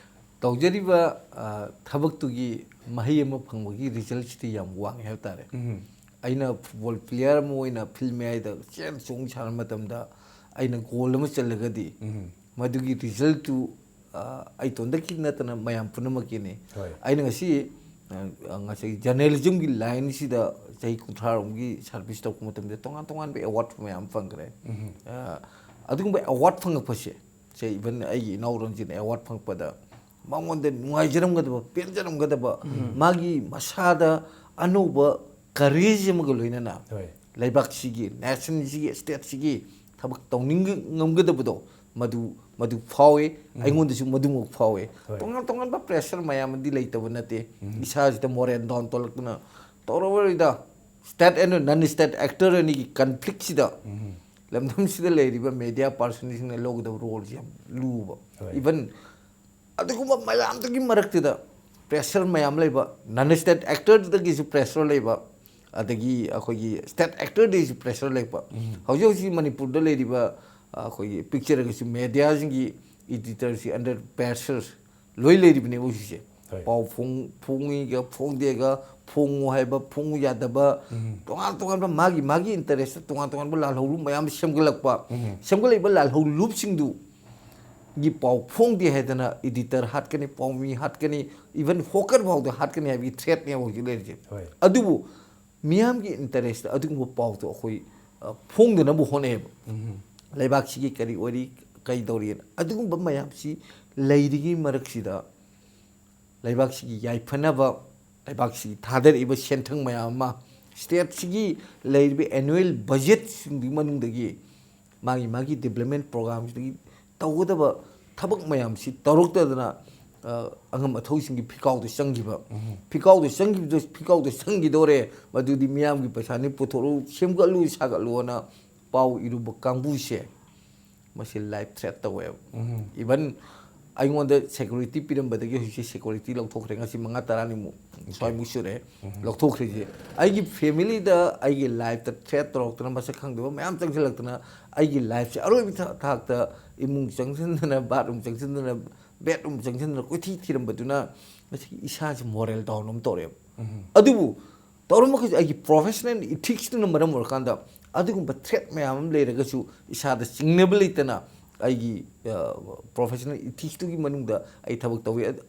ꯇꯧꯖꯔꯤꯕ, ꯑ, ꯊꯕꯛꯇꯨꯒꯤ ꯃꯍꯩ ꯑꯃ ꯐꯪꯕꯒꯤ resultꯁꯤꯗꯤ ꯌꯥꯝ ꯋꯥꯡꯉꯦ ꯍꯥꯏꯕ ꯇꯥꯔꯦ꯫ ꯑꯩꯅ football player ꯑꯃ ꯑꯣꯏꯅ field ꯃꯌꯥꯏꯗ ꯆꯦꯟ ꯆꯣꯡ ꯁꯥꯟꯅꯕ ꯃꯇꯝꯗ ꯑꯩꯅ goal ꯑꯃ ꯆꯜꯂꯒꯗꯤ, ꯃꯗꯨꯒꯤ resultꯇꯨ, ꯑ, ꯑꯩ ꯏꯇꯣꯝꯇꯒꯤ ꯅꯠꯇꯅ ꯃꯌꯥꯝ ꯄꯨꯝꯅꯃꯛꯀꯤꯅꯤ꯫ ꯍꯣꯏ꯫ ꯑꯩꯅ ꯉꯁꯤ, ꯑ, ꯉꯁꯥꯏ journalismꯒꯤ lineꯁꯤꯗ ꯆꯍꯤ ꯀꯨꯟꯊ꯭ꯔꯥ ꯔꯣꯝꯒꯤ service ꯇꯧꯔꯛꯄ ꯃꯇꯝꯗ ꯇꯣꯉꯥꯟ ꯇꯣꯉꯥꯟꯕ award ꯃꯌꯥꯝ ꯐꯪꯈ꯭ꯔꯦ꯫ ꯑ, ꯑꯗꯨꯒꯨꯝꯕ award ꯐꯪꯉꯛꯄꯁꯦ, ꯁꯦ, even ꯑꯩꯒꯤ ꯏꯅꯥꯎ ꯔꯟꯖꯤꯠꯅ award ꯐꯪꯉꯛꯄꯗ ꯃꯉꯣꯟꯗ ꯅꯨꯡꯉꯥꯏꯖꯔꯝꯒꯗꯕ, ꯄꯦꯟꯖꯔꯝꯒꯗꯕ, ꯃꯥꯒꯤ ꯃꯁꯥꯗ ꯑꯅꯧꯕ courage ꯑꯃꯒ ꯂꯣꯏꯅꯅ ꯍꯣꯏ꯫ ꯂꯩꯕꯥꯛꯁꯤꯒꯤ, nationꯁꯤꯒꯤ, stateꯁꯤꯒꯤ ꯊꯕꯛ ꯇꯧꯅꯤꯡ ꯉꯝꯒꯗꯕꯗꯣ, ꯃꯗꯨ, ꯃꯗꯨ ꯐꯥꯎꯋꯦ꯫ ꯑꯩꯉꯣꯟꯗꯁꯨ ꯃꯗꯨꯃꯛ ꯐꯥꯎꯋꯦ꯫ ꯍꯣꯏ꯫ ꯇꯣꯉꯥꯟ ꯇꯣꯉꯥꯟꯕ pressure ꯃꯌꯥꯝ ꯑꯃꯗꯤ ꯂꯩꯇꯕ ꯅꯠꯇꯦ꯫ ꯏꯁꯥꯁꯤꯗ morale down ꯇꯧꯔꯛꯇꯨꯅ, "ꯇꯧꯔꯔꯣꯏꯗ, state and non state actor ꯑꯅꯤꯒꯤ conflictꯁꯤꯗ ꯂꯝꯗꯝꯁꯤꯗ ꯂꯩꯔꯤꯕ media personꯁꯤꯡꯅ ꯂꯧꯒꯗꯕ roleꯁꯤ ꯌꯥꯝ ꯂꯨꯕ"꯫ ꯍꯣꯏ꯫ Even ꯑꯗꯨꯒꯨꯝꯕ ꯃꯌꯥꯝꯗꯨꯒꯤ ꯃꯔꯛꯇꯨꯗ pressure ꯃꯌꯥꯝ ꯂꯩꯕ, non state actorꯗꯒꯤꯁꯨ pressure ꯂꯩꯕ, ꯑꯗꯒꯤ ꯑꯩꯈꯣꯏꯒꯤ state actorꯗꯒꯤꯁꯨ pressure ꯂꯩꯕ꯫ ꯍꯧꯖꯤꯛ ꯍꯧꯖꯤꯛ ꯃꯅꯤꯄꯨꯔꯗ ꯂꯩꯔꯤꯕ, ꯑ, ꯑꯩꯈꯣꯏꯒꯤ pictureꯒꯁꯨ mediaꯁꯤꯡꯒꯤ editorꯁꯤ under pressure ꯂꯣꯏ ꯂꯩꯔꯤꯕꯅꯦꯕ ꯍꯧꯖꯤꯛꯁꯦ꯫ ꯍꯣꯏ꯫ ꯄꯥꯎ ꯐꯣꯡ-, ꯐꯣꯡꯉꯤꯒ ꯐꯣꯡꯗꯦꯒ, ꯐꯣꯡꯉꯨ ꯍꯥꯏꯕ ꯐꯣꯡꯉꯨ ꯌꯥꯗꯕ, ꯇꯣꯉꯥꯟ ꯇꯣꯉꯥꯟꯕ ꯃꯥꯒꯤ ꯃꯥꯒꯤ interest ꯇꯣꯉꯥꯟ ꯇꯣꯉꯥꯟꯕ ꯂꯥꯜꯍꯧꯂꯨꯞ ꯃꯌꯥꯝ ꯁꯦꯝꯒꯠꯂꯛꯄ꯫ ꯁꯦꯝꯒꯠꯂꯛꯏꯕ ꯂꯥꯜꯍꯧꯂꯨꯞꯁꯤꯡꯗꯨ ꯒꯤ ꯄꯥꯎ ꯐꯣꯡꯗꯦ ꯍꯥꯏꯗꯅ editor ꯍꯥꯠꯀꯅꯤ, ꯄꯥꯎꯃꯤ ꯍꯥꯠꯀꯅꯤ, even hawker ꯐꯥꯎꯗ ꯍꯥꯠꯀꯅꯤ ꯍꯥꯏꯕꯒꯤ threatꯅꯦꯕ ꯍꯧꯖꯤꯛ ꯂꯩꯔꯤꯁꯦ꯫ ꯍꯣꯏ꯫ ꯑꯗꯨꯕꯨ ꯃꯤꯌꯥꯝꯒꯤ interestꯇ ꯑꯗꯨꯒꯨꯝꯕ ꯄꯥꯎꯗꯣ ꯑꯩꯈꯣꯏ, ꯑ, ꯐꯣꯡꯗꯅꯕ ꯍꯣꯠꯅꯩꯌꯦꯕ꯫ ꯂꯩꯕꯥꯛꯁꯤꯒꯤ ꯀꯔꯤ ꯑꯣꯏꯔꯤ, ꯀꯔꯤ ꯇꯧꯔꯤꯅ ꯑꯗꯨꯒꯨꯝꯕ ꯃꯌꯥꯝꯁꯤ ꯂꯩꯔꯤꯉꯩ ꯃꯔꯛꯁꯤꯗ ꯂꯩꯕꯥꯛꯁꯤꯒꯤ ꯌꯥꯏꯐꯅꯕ, ꯂꯩꯕꯥꯛꯁꯤꯒꯤ ꯊꯥꯗꯔꯛꯏꯕ ꯁꯦꯟꯊꯪ ꯃꯌꯥꯝ ꯑꯃ, stateꯁꯤꯒꯤ ꯂꯩꯔꯤꯕ annual budgetꯁꯤꯡꯗꯨꯒꯤ ꯃꯅꯨꯡꯗꯒꯤ ꯃꯥꯒꯤ, ꯃꯥꯒꯤ development programꯁꯤꯗꯒꯤ ꯇꯧꯒꯗꯕ ꯊꯕꯛ ꯃꯌꯥꯝꯁꯤ ꯇꯧꯔꯛꯇꯗꯅ ꯑ, ꯑꯉꯝ ꯑꯊꯧꯁꯤꯡꯒꯤ ꯐꯤꯀꯥꯎꯗ ꯆꯪꯈꯤꯕ꯫ ꯐꯤꯀꯥꯎꯗ ꯆꯪꯈꯤꯕꯗꯨ, ꯐꯤꯀꯥꯎꯗ ꯆꯪꯈꯤꯗꯧꯔꯦ, ꯃꯗꯨꯗꯤ ꯃꯤꯌꯥꯝꯒꯤ ꯄꯩꯁꯥꯅꯤ, ꯄꯨꯊꯣꯔꯛꯎ, ꯁꯦꯝꯒꯠꯂꯨ, ꯁꯥꯒꯠꯂꯨꯅ ꯄꯥꯎ ꯏꯔꯨꯕ ꯀꯥꯡꯕꯨꯁꯦ, ꯃꯁꯤ life threat ꯇꯧꯋꯦꯕ꯫ Even ꯑꯩꯉꯣꯟꯗ security ꯄꯤꯔꯝꯕꯗꯒꯤ ꯍꯧꯖꯤꯛꯁꯦ security ꯂꯧꯊꯣꯛꯈ꯭ꯔꯦ, ꯉꯁꯤ ꯃꯉꯥ ꯇꯔꯥꯅꯤꯃꯨꯛ ꯁ꯭ꯋꯥꯏꯃꯨꯛ ꯁꯨꯔꯦ ꯂꯧꯊꯣꯛꯈ꯭ꯔꯤꯁꯦ꯫ ꯑꯩꯒꯤ familyꯗ ꯑꯩꯒꯤ lifeꯇ threat ꯇꯧꯔꯛꯇꯅ, ꯃꯁꯛ ꯈꯪꯗꯕ ꯃꯌꯥꯝ ꯆꯪꯁꯤꯜꯂꯛꯇꯅ, ꯑꯩꯒꯤ lifeꯁꯦ ꯑꯔꯣꯏꯕ ꯊꯥ-, ꯊꯥꯛꯇ ꯏꯃꯨꯡ ꯆꯪꯁꯤꯟꯗꯅ, bathroom ꯆꯪꯁꯤꯟꯗꯅ, bedroom ꯆꯪꯁꯤꯟꯗꯅ ꯀꯣꯏꯊꯤ ꯊꯤꯔꯝꯕꯗꯨꯅ ꯉꯁꯤꯒꯤ ꯏꯁꯥꯁꯦ moral down ꯑꯃ ꯇꯧꯔꯛꯑꯦꯕ꯫ ꯑꯗꯨꯕꯨ ꯇꯧꯔꯝꯕꯈꯩꯁꯦ ꯑꯩꯒꯤ professional ethicsꯇꯨꯅ ꯃꯔꯝ ꯑꯣꯏꯔꯀꯥꯟꯗ, ꯑꯗꯨꯒꯨꯝꯕ threat ꯃꯌꯥꯝ ꯑꯃ ꯂꯩꯔꯒꯁꯨ ꯏꯁꯥꯗ ꯆꯤꯡꯅꯕ ꯂꯩꯇꯅ ꯑꯩꯒꯤ, ꯑ, professional ethicsꯇꯨꯒꯤ ꯃꯅꯨꯡꯗ ꯑꯩ ꯊꯕꯛ ꯇꯧꯏ꯫ ꯑꯗ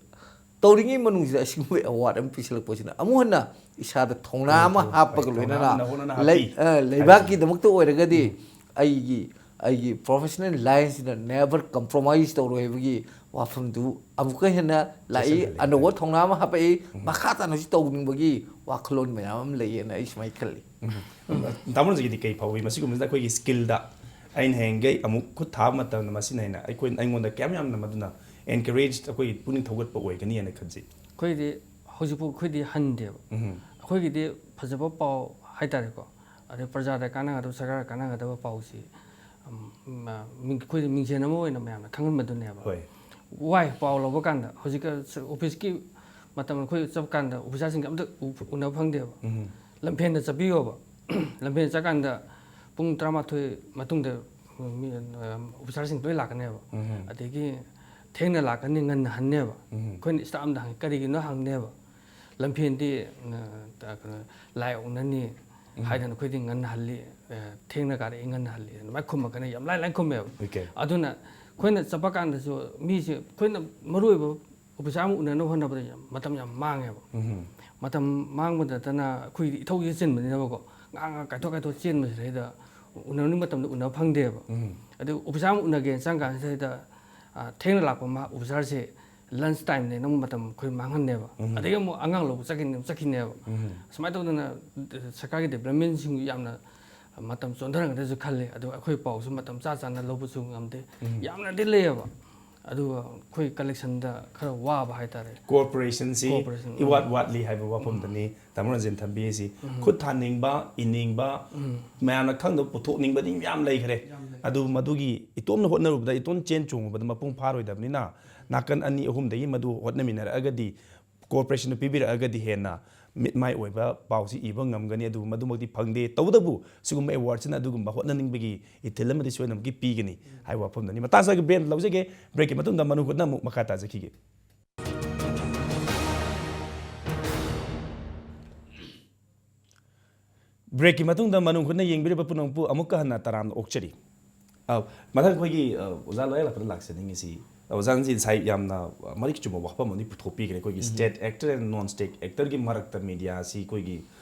ꯇꯧꯔꯤꯉꯩ ꯃꯅꯨꯡꯁꯤꯗ ꯑꯁꯤꯒꯨꯝꯕ award ꯑꯃ ꯄꯤꯁꯤꯜꯂꯛꯄꯁꯤꯅ ꯑꯃꯨꯛ ꯍꯟꯅ ꯏꯁꯥꯗ ꯊꯧꯅꯥ ꯑꯃ ꯍꯣꯏ, ꯍꯥꯞꯄꯒ ꯊꯧꯅꯥ ꯂꯣꯏꯅꯅ ꯑꯃ ꯅꯍꯣꯠꯅꯅ ꯂꯩ-, ꯍꯥꯞꯄꯤ ꯑ, ꯍꯥꯏꯕꯁꯤꯅꯤ꯫ ꯂꯩꯕꯥꯛꯀꯤꯗꯃꯛꯇ ꯑꯣꯏꯔꯒꯗꯤ ꯑꯩꯒꯤ, ꯑꯩꯒꯤ professional lineꯁꯤꯗ never compromise ꯇꯧꯔꯣꯏ ꯍꯥꯏꯕꯒꯤ ꯋꯥꯐꯝꯗꯨ ꯑꯃꯨꯛꯀ ꯍꯦꯟꯅ ꯂꯥꯛꯏ, ꯆꯦꯠꯁꯤꯟꯍꯜꯂꯤ꯫ ꯑꯅꯧꯕ ꯊꯧꯅꯥ ꯑꯃ ꯍꯥꯞꯄꯛꯏ, ꯃꯈꯥ ꯇꯥꯅꯁꯨ ꯇꯧꯅꯤꯡꯕꯒꯤ ꯋꯥꯈꯜꯂꯣꯟ ꯃꯌꯥꯝ ꯑꯃ ꯂꯩꯌꯦꯅ ꯑꯩ ꯁꯨꯃꯥꯏꯅ ꯈꯜꯂꯤ꯫ ꯎꯝ꯫ ꯇꯥꯃꯣ ꯔꯟꯖꯤꯠꯀꯤꯗꯤ ꯀꯩ ꯐꯥꯎꯏ? ꯃꯁꯤꯒꯨꯝꯕꯁꯤꯗ ꯑꯩꯈꯣꯏꯒꯤ skillꯗ ꯑꯩꯅ ꯍꯌꯦꯡꯈꯩ ꯑꯃꯨꯛ ꯈꯨꯠ ꯊꯥꯕ ꯃꯇꯝꯗ ꯃꯁꯤꯅ ꯍꯦꯟꯅ ꯑꯩꯈꯣꯏ, ꯑꯩꯉꯣꯟꯗ ꯀꯌꯥꯝ ꯌꯥꯝꯅ ꯃꯗꯨꯅ encourage, ꯑꯩꯈꯣꯏꯒꯤ ꯄꯨꯛꯅꯤꯡ ꯊꯧꯒꯠꯄ ꯑꯣꯏꯒꯅꯤ ꯍꯥꯏꯅ ꯈꯟꯖꯩ? ꯑꯩꯈꯣꯏꯗꯤ ꯍꯧꯖꯤꯛꯐꯥꯎ ꯑꯩꯈꯣꯏꯗꯤ ꯍꯟꯗꯦꯕ꯫ ꯎꯝ꯫ ꯑꯩꯈꯣꯏꯒꯤꯗꯤ ꯐꯖꯕ ꯄꯥꯎ ꯍꯥꯏꯇꯥꯔꯦꯀꯣ, ꯑꯗꯩ ꯄ꯭ꯔꯖꯥꯗ ꯀꯥꯟꯅꯒꯗꯕ, ꯁꯔꯀꯥꯔꯗ ꯀꯥꯟꯅꯒꯗꯕ ꯄꯥꯎꯁꯤ, ꯎꯝ, ꯃ-, ꯃꯤꯡ-, ꯑꯩꯈꯣꯏꯗꯤ ꯃꯤꯡꯁꯦꯟ ꯑꯃ ꯑꯣꯏꯅ ꯃꯌꯥꯝꯅ ꯈꯪꯍꯟꯕꯗꯨꯅꯦꯕ꯫ ꯍꯣꯏ꯫ ꯋꯥꯏ ꯄꯥꯎ ꯂꯧꯕ ꯀꯥꯟꯗ, ꯍꯧꯖꯤꯛꯀ officeꯀꯤ ꯃꯇꯝ ꯑꯩꯈꯣꯏ ꯆꯠꯄ ꯀꯥꯟꯗ officerꯁꯤꯡꯒ ꯑꯝꯇ ꯎ-, ꯎꯅꯕ ꯐꯪꯗꯦꯕ꯫ ꯎꯝ꯫ ꯂꯝꯐꯦꯟꯗ ꯆꯠꯄꯤꯌꯣꯕ꯫ ꯂꯝꯐꯦꯟ ꯆꯠꯀꯥꯟꯗ ꯄꯨꯡ ꯇꯔꯥꯃꯥꯊꯣꯏ ꯃꯇꯨꯡꯗ ꯃꯤ, ꯑ, officerꯁꯤꯡ ꯂꯣꯏ ꯂꯥꯛꯀꯅꯦꯕ꯫ ꯎꯝ꯫ ꯑꯗꯒꯤ ꯊꯦꯡꯅ ꯂꯥꯛꯀꯅꯤ, ꯉꯟꯅ ꯍꯟꯅꯦꯕ꯫ ꯎꯝ꯫ ꯑꯩꯈꯣꯏꯅ staff ꯑꯃꯗ ꯍꯪꯉꯤ, "ꯀꯔꯤꯒꯤꯅꯣ?" ꯍꯪꯅꯦꯕ꯫ "ꯂꯝꯐꯦꯟꯗꯤ, ꯑ, ꯀꯩꯅꯣ, ꯂꯥꯏ ꯑꯣꯛꯅꯅꯤ ꯎꯝ꯫ ꯍꯥꯏꯗꯅ ꯑꯩꯈꯣꯏꯗꯤ ꯉꯟꯅ ꯍꯜꯂꯤ, ꯑ, ꯊꯦꯡꯅ ꯀꯥꯔꯛꯏ, ꯉꯟꯅ ꯍꯜꯂꯤ" ꯑꯗꯨꯃꯥꯏꯅ ꯈꯨꯝꯃꯛꯀꯅꯤ, ꯌꯥꯝ ꯂꯥꯏ ꯂꯥꯏ ꯈꯨꯝꯃꯦꯕ꯫ Okay꯫ ꯑꯗꯨꯅ ꯑꯩꯈꯣꯏꯅ ꯆꯠꯄ ꯀꯥꯟꯗꯁꯨ ꯃꯤꯁꯦ, ꯑꯩꯈꯣꯏꯅ ꯃꯔꯨ ꯑꯣꯏꯕ officer ꯑꯃ ꯎꯅꯅꯕ ꯍꯣꯠꯅꯕꯗ ꯌꯥꯝ, ꯃꯇꯝ ꯌꯥꯝ ꯃꯥꯡꯉꯦꯕ꯫ ꯎꯝ꯫ ꯃꯇꯝ ꯃꯥꯡꯕꯗ ꯅꯠꯇꯅ ꯑꯩꯈꯣꯏꯒꯤ ꯏꯊꯧꯁꯦ ꯆꯤꯟꯕꯅꯤꯅꯕꯀꯣ, ꯉꯥꯡ ꯉꯥꯡ ꯀꯥꯏꯊꯣꯛ ꯀꯥꯏꯊꯣꯛ ꯆꯦꯟꯕꯁꯤꯗꯩꯗ ꯎꯅꯅꯤꯡꯕ ꯃꯇꯝꯗ ꯎꯅꯕ ꯐꯪꯗꯦꯕ꯫ ꯎꯝ꯫ ꯑꯗꯨ officer ꯑꯃ ꯎꯅꯒꯦꯅ ꯆꯪ ꯀꯥꯟꯁꯤꯗꯩꯗ, ꯑ, ꯊꯦꯡꯅ ꯂꯥꯛꯄ ꯃꯥ officerꯁꯦ lunch timeꯅꯦꯅ ꯑꯃꯨꯛ ꯃꯇꯝ ꯑꯩꯈꯣꯏ ꯃꯥꯡꯍꯟꯅꯦꯕ꯫ ꯎꯝ꯫ ꯑꯗꯒꯤ ꯑꯃꯨꯛ ꯑꯉꯥꯡ ꯂꯧꯕ ꯆꯠꯈꯤꯅꯦ, ꯆꯠꯈꯤꯅꯦꯕ꯫ ꯎꯝ꯫ ꯁꯨꯃꯥꯏꯅ ꯇꯧꯗꯅ, ꯑ, ꯁꯔꯀꯥꯔꯒꯤ developmentꯁꯤꯡ ꯌꯥꯝꯅ ꯃꯇꯝ ꯆꯣꯟꯊꯔꯝꯒꯗ꯭ꯔꯁꯨ ꯈꯜꯂꯤ꯫ ꯑꯗꯨꯒ ꯑꯩꯈꯣꯏ ꯄꯥꯎꯁꯨ ꯃꯇꯝ ꯆꯥ ꯆꯥꯅ ꯂꯧꯕꯁꯨ ꯉꯝꯗꯦ꯫ ꯎꯝ꯫ ꯌꯥꯝꯅꯗꯤ ꯂꯩꯌꯦꯕ꯫ ꯑ, ꯑꯗꯨꯒ ꯑꯩꯈꯣꯏ ꯀꯂꯦꯛꯁꯟꯗ ꯈꯔ ꯋꯥꯕ ꯍꯥꯏꯇꯥꯔꯦ꯫ ꯀꯣꯑꯣꯄꯔꯦꯁꯟꯁꯤ Cooperation, ꯎꯝ꯫ ꯏꯋꯥꯠ ꯋꯥꯠꯂꯤ ꯍꯥꯏꯕ ꯋꯥꯐꯝꯗꯅꯤ ꯇꯥꯃꯣ ꯔꯟꯖꯟ ꯊꯝꯕꯤꯔꯤꯁꯤ꯫ ꯈꯨꯠ ꯊꯥꯅꯤꯡꯕ, ꯏꯅꯤꯡꯕ, ꯃꯌꯥꯝꯅ ꯈꯪꯗꯕ ꯄꯨꯊꯣꯛꯅꯤꯡꯕꯗꯤ ꯌꯥꯝ ꯂꯩꯈ꯭ꯔꯦ꯫ ꯑꯗꯨ ꯃꯗꯨꯒꯤ ꯏꯇꯣꯝꯅ ꯍꯣꯠꯅꯔꯨꯕꯗ ꯏꯇꯣꯝ ꯆꯦꯟ ꯆꯣꯡꯉꯨꯕꯗ ꯃꯄꯨꯡ ꯐꯥꯔꯣꯏꯗꯕꯅꯤꯅ ꯅꯥꯀꯟ ꯑꯅꯤ ꯑꯍꯨꯝꯗꯒꯤ ꯃꯗꯨ ꯍꯣꯠꯅꯃꯤꯟꯅꯔꯛꯑꯒꯗꯤ, ꯀꯣꯑꯣꯄꯔꯦꯁꯟꯗꯨ ꯄꯤꯕꯤꯔꯛꯑꯒꯗꯤ ꯍꯦꯟꯅ ꯃꯤꯠ ꯃꯥꯏ ꯑꯣꯏꯕ ꯄꯥꯎꯁꯤ ꯏꯕ ꯉꯝꯒꯅꯤ꯫ ꯑꯗꯨꯕꯨ ꯃꯗꯨꯃꯛꯇꯤ ꯐꯪꯗꯦ꯫ ꯇꯧꯕꯇꯕꯨ ꯁꯤꯒꯨꯝꯕ ꯑꯦꯋꯥꯔꯗꯁꯤꯅ ꯑꯗꯨꯒꯨꯝꯕ ꯍꯣꯠꯅꯅꯤꯡꯕꯒꯤ ꯏꯊꯤꯜ ꯑꯃꯗꯤ ꯁꯣꯏꯗꯅꯃꯛꯀꯤ ꯄꯤꯒꯅꯤ ꯍꯥꯏꯕ ꯋꯥꯐꯝꯗꯨꯅꯤ꯫ ꯃꯇꯥꯡ ꯆꯥꯒꯦ ꯕ꯭ꯔꯦꯛ ꯂꯧꯖꯒꯦ꯫ ꯕ꯭ꯔꯦꯛꯀꯤ ꯃꯇꯨꯡꯗ ꯃꯅꯨꯡ ꯍꯨꯠꯅ ꯑꯃꯨꯛ ꯃꯈꯥ ꯇꯥꯖꯈꯤꯒꯦ꯫ ꯕ꯭ꯔꯦꯛꯀꯤ ꯃꯇꯨꯡꯗ ꯃꯅꯨꯡ ꯍꯨꯠꯅ ꯌꯦꯡꯕꯤꯔꯤꯕ ꯄꯨꯝꯅꯃꯛꯄꯨ ꯑꯃꯨꯛꯀ ꯍꯟꯅ ꯇꯔꯥꯝꯅ ꯑꯣꯛꯆꯔꯤ꯫ ꯑ, ꯃꯊꯪ ꯑꯩꯈꯣꯏꯒꯤ, ꯑ, ꯑꯣꯖꯥ ꯂꯣꯌꯥꯂꯥꯄꯗ ꯂꯥꯛꯆꯅꯤꯡꯉꯤꯁꯤ, ꯑꯣꯖꯥꯅ ꯉꯁꯥꯏ ꯌꯥꯝꯅ, ꯑ, ꯃꯔꯤꯛ ꯆꯨꯝꯕ ꯋꯥꯐꯝ ꯑꯃꯗꯤ ꯄꯨꯊꯣꯛꯄꯤꯈ꯭ꯔꯦ꯫ ꯑꯩꯈꯣꯏꯒꯤ state actor and non state ꯑꯦꯛꯇꯔꯒꯤ ꯃꯔꯛꯇ ꯃꯦꯗꯤꯌꯥꯁꯤ ꯑꯩꯈꯣꯏꯒꯤ,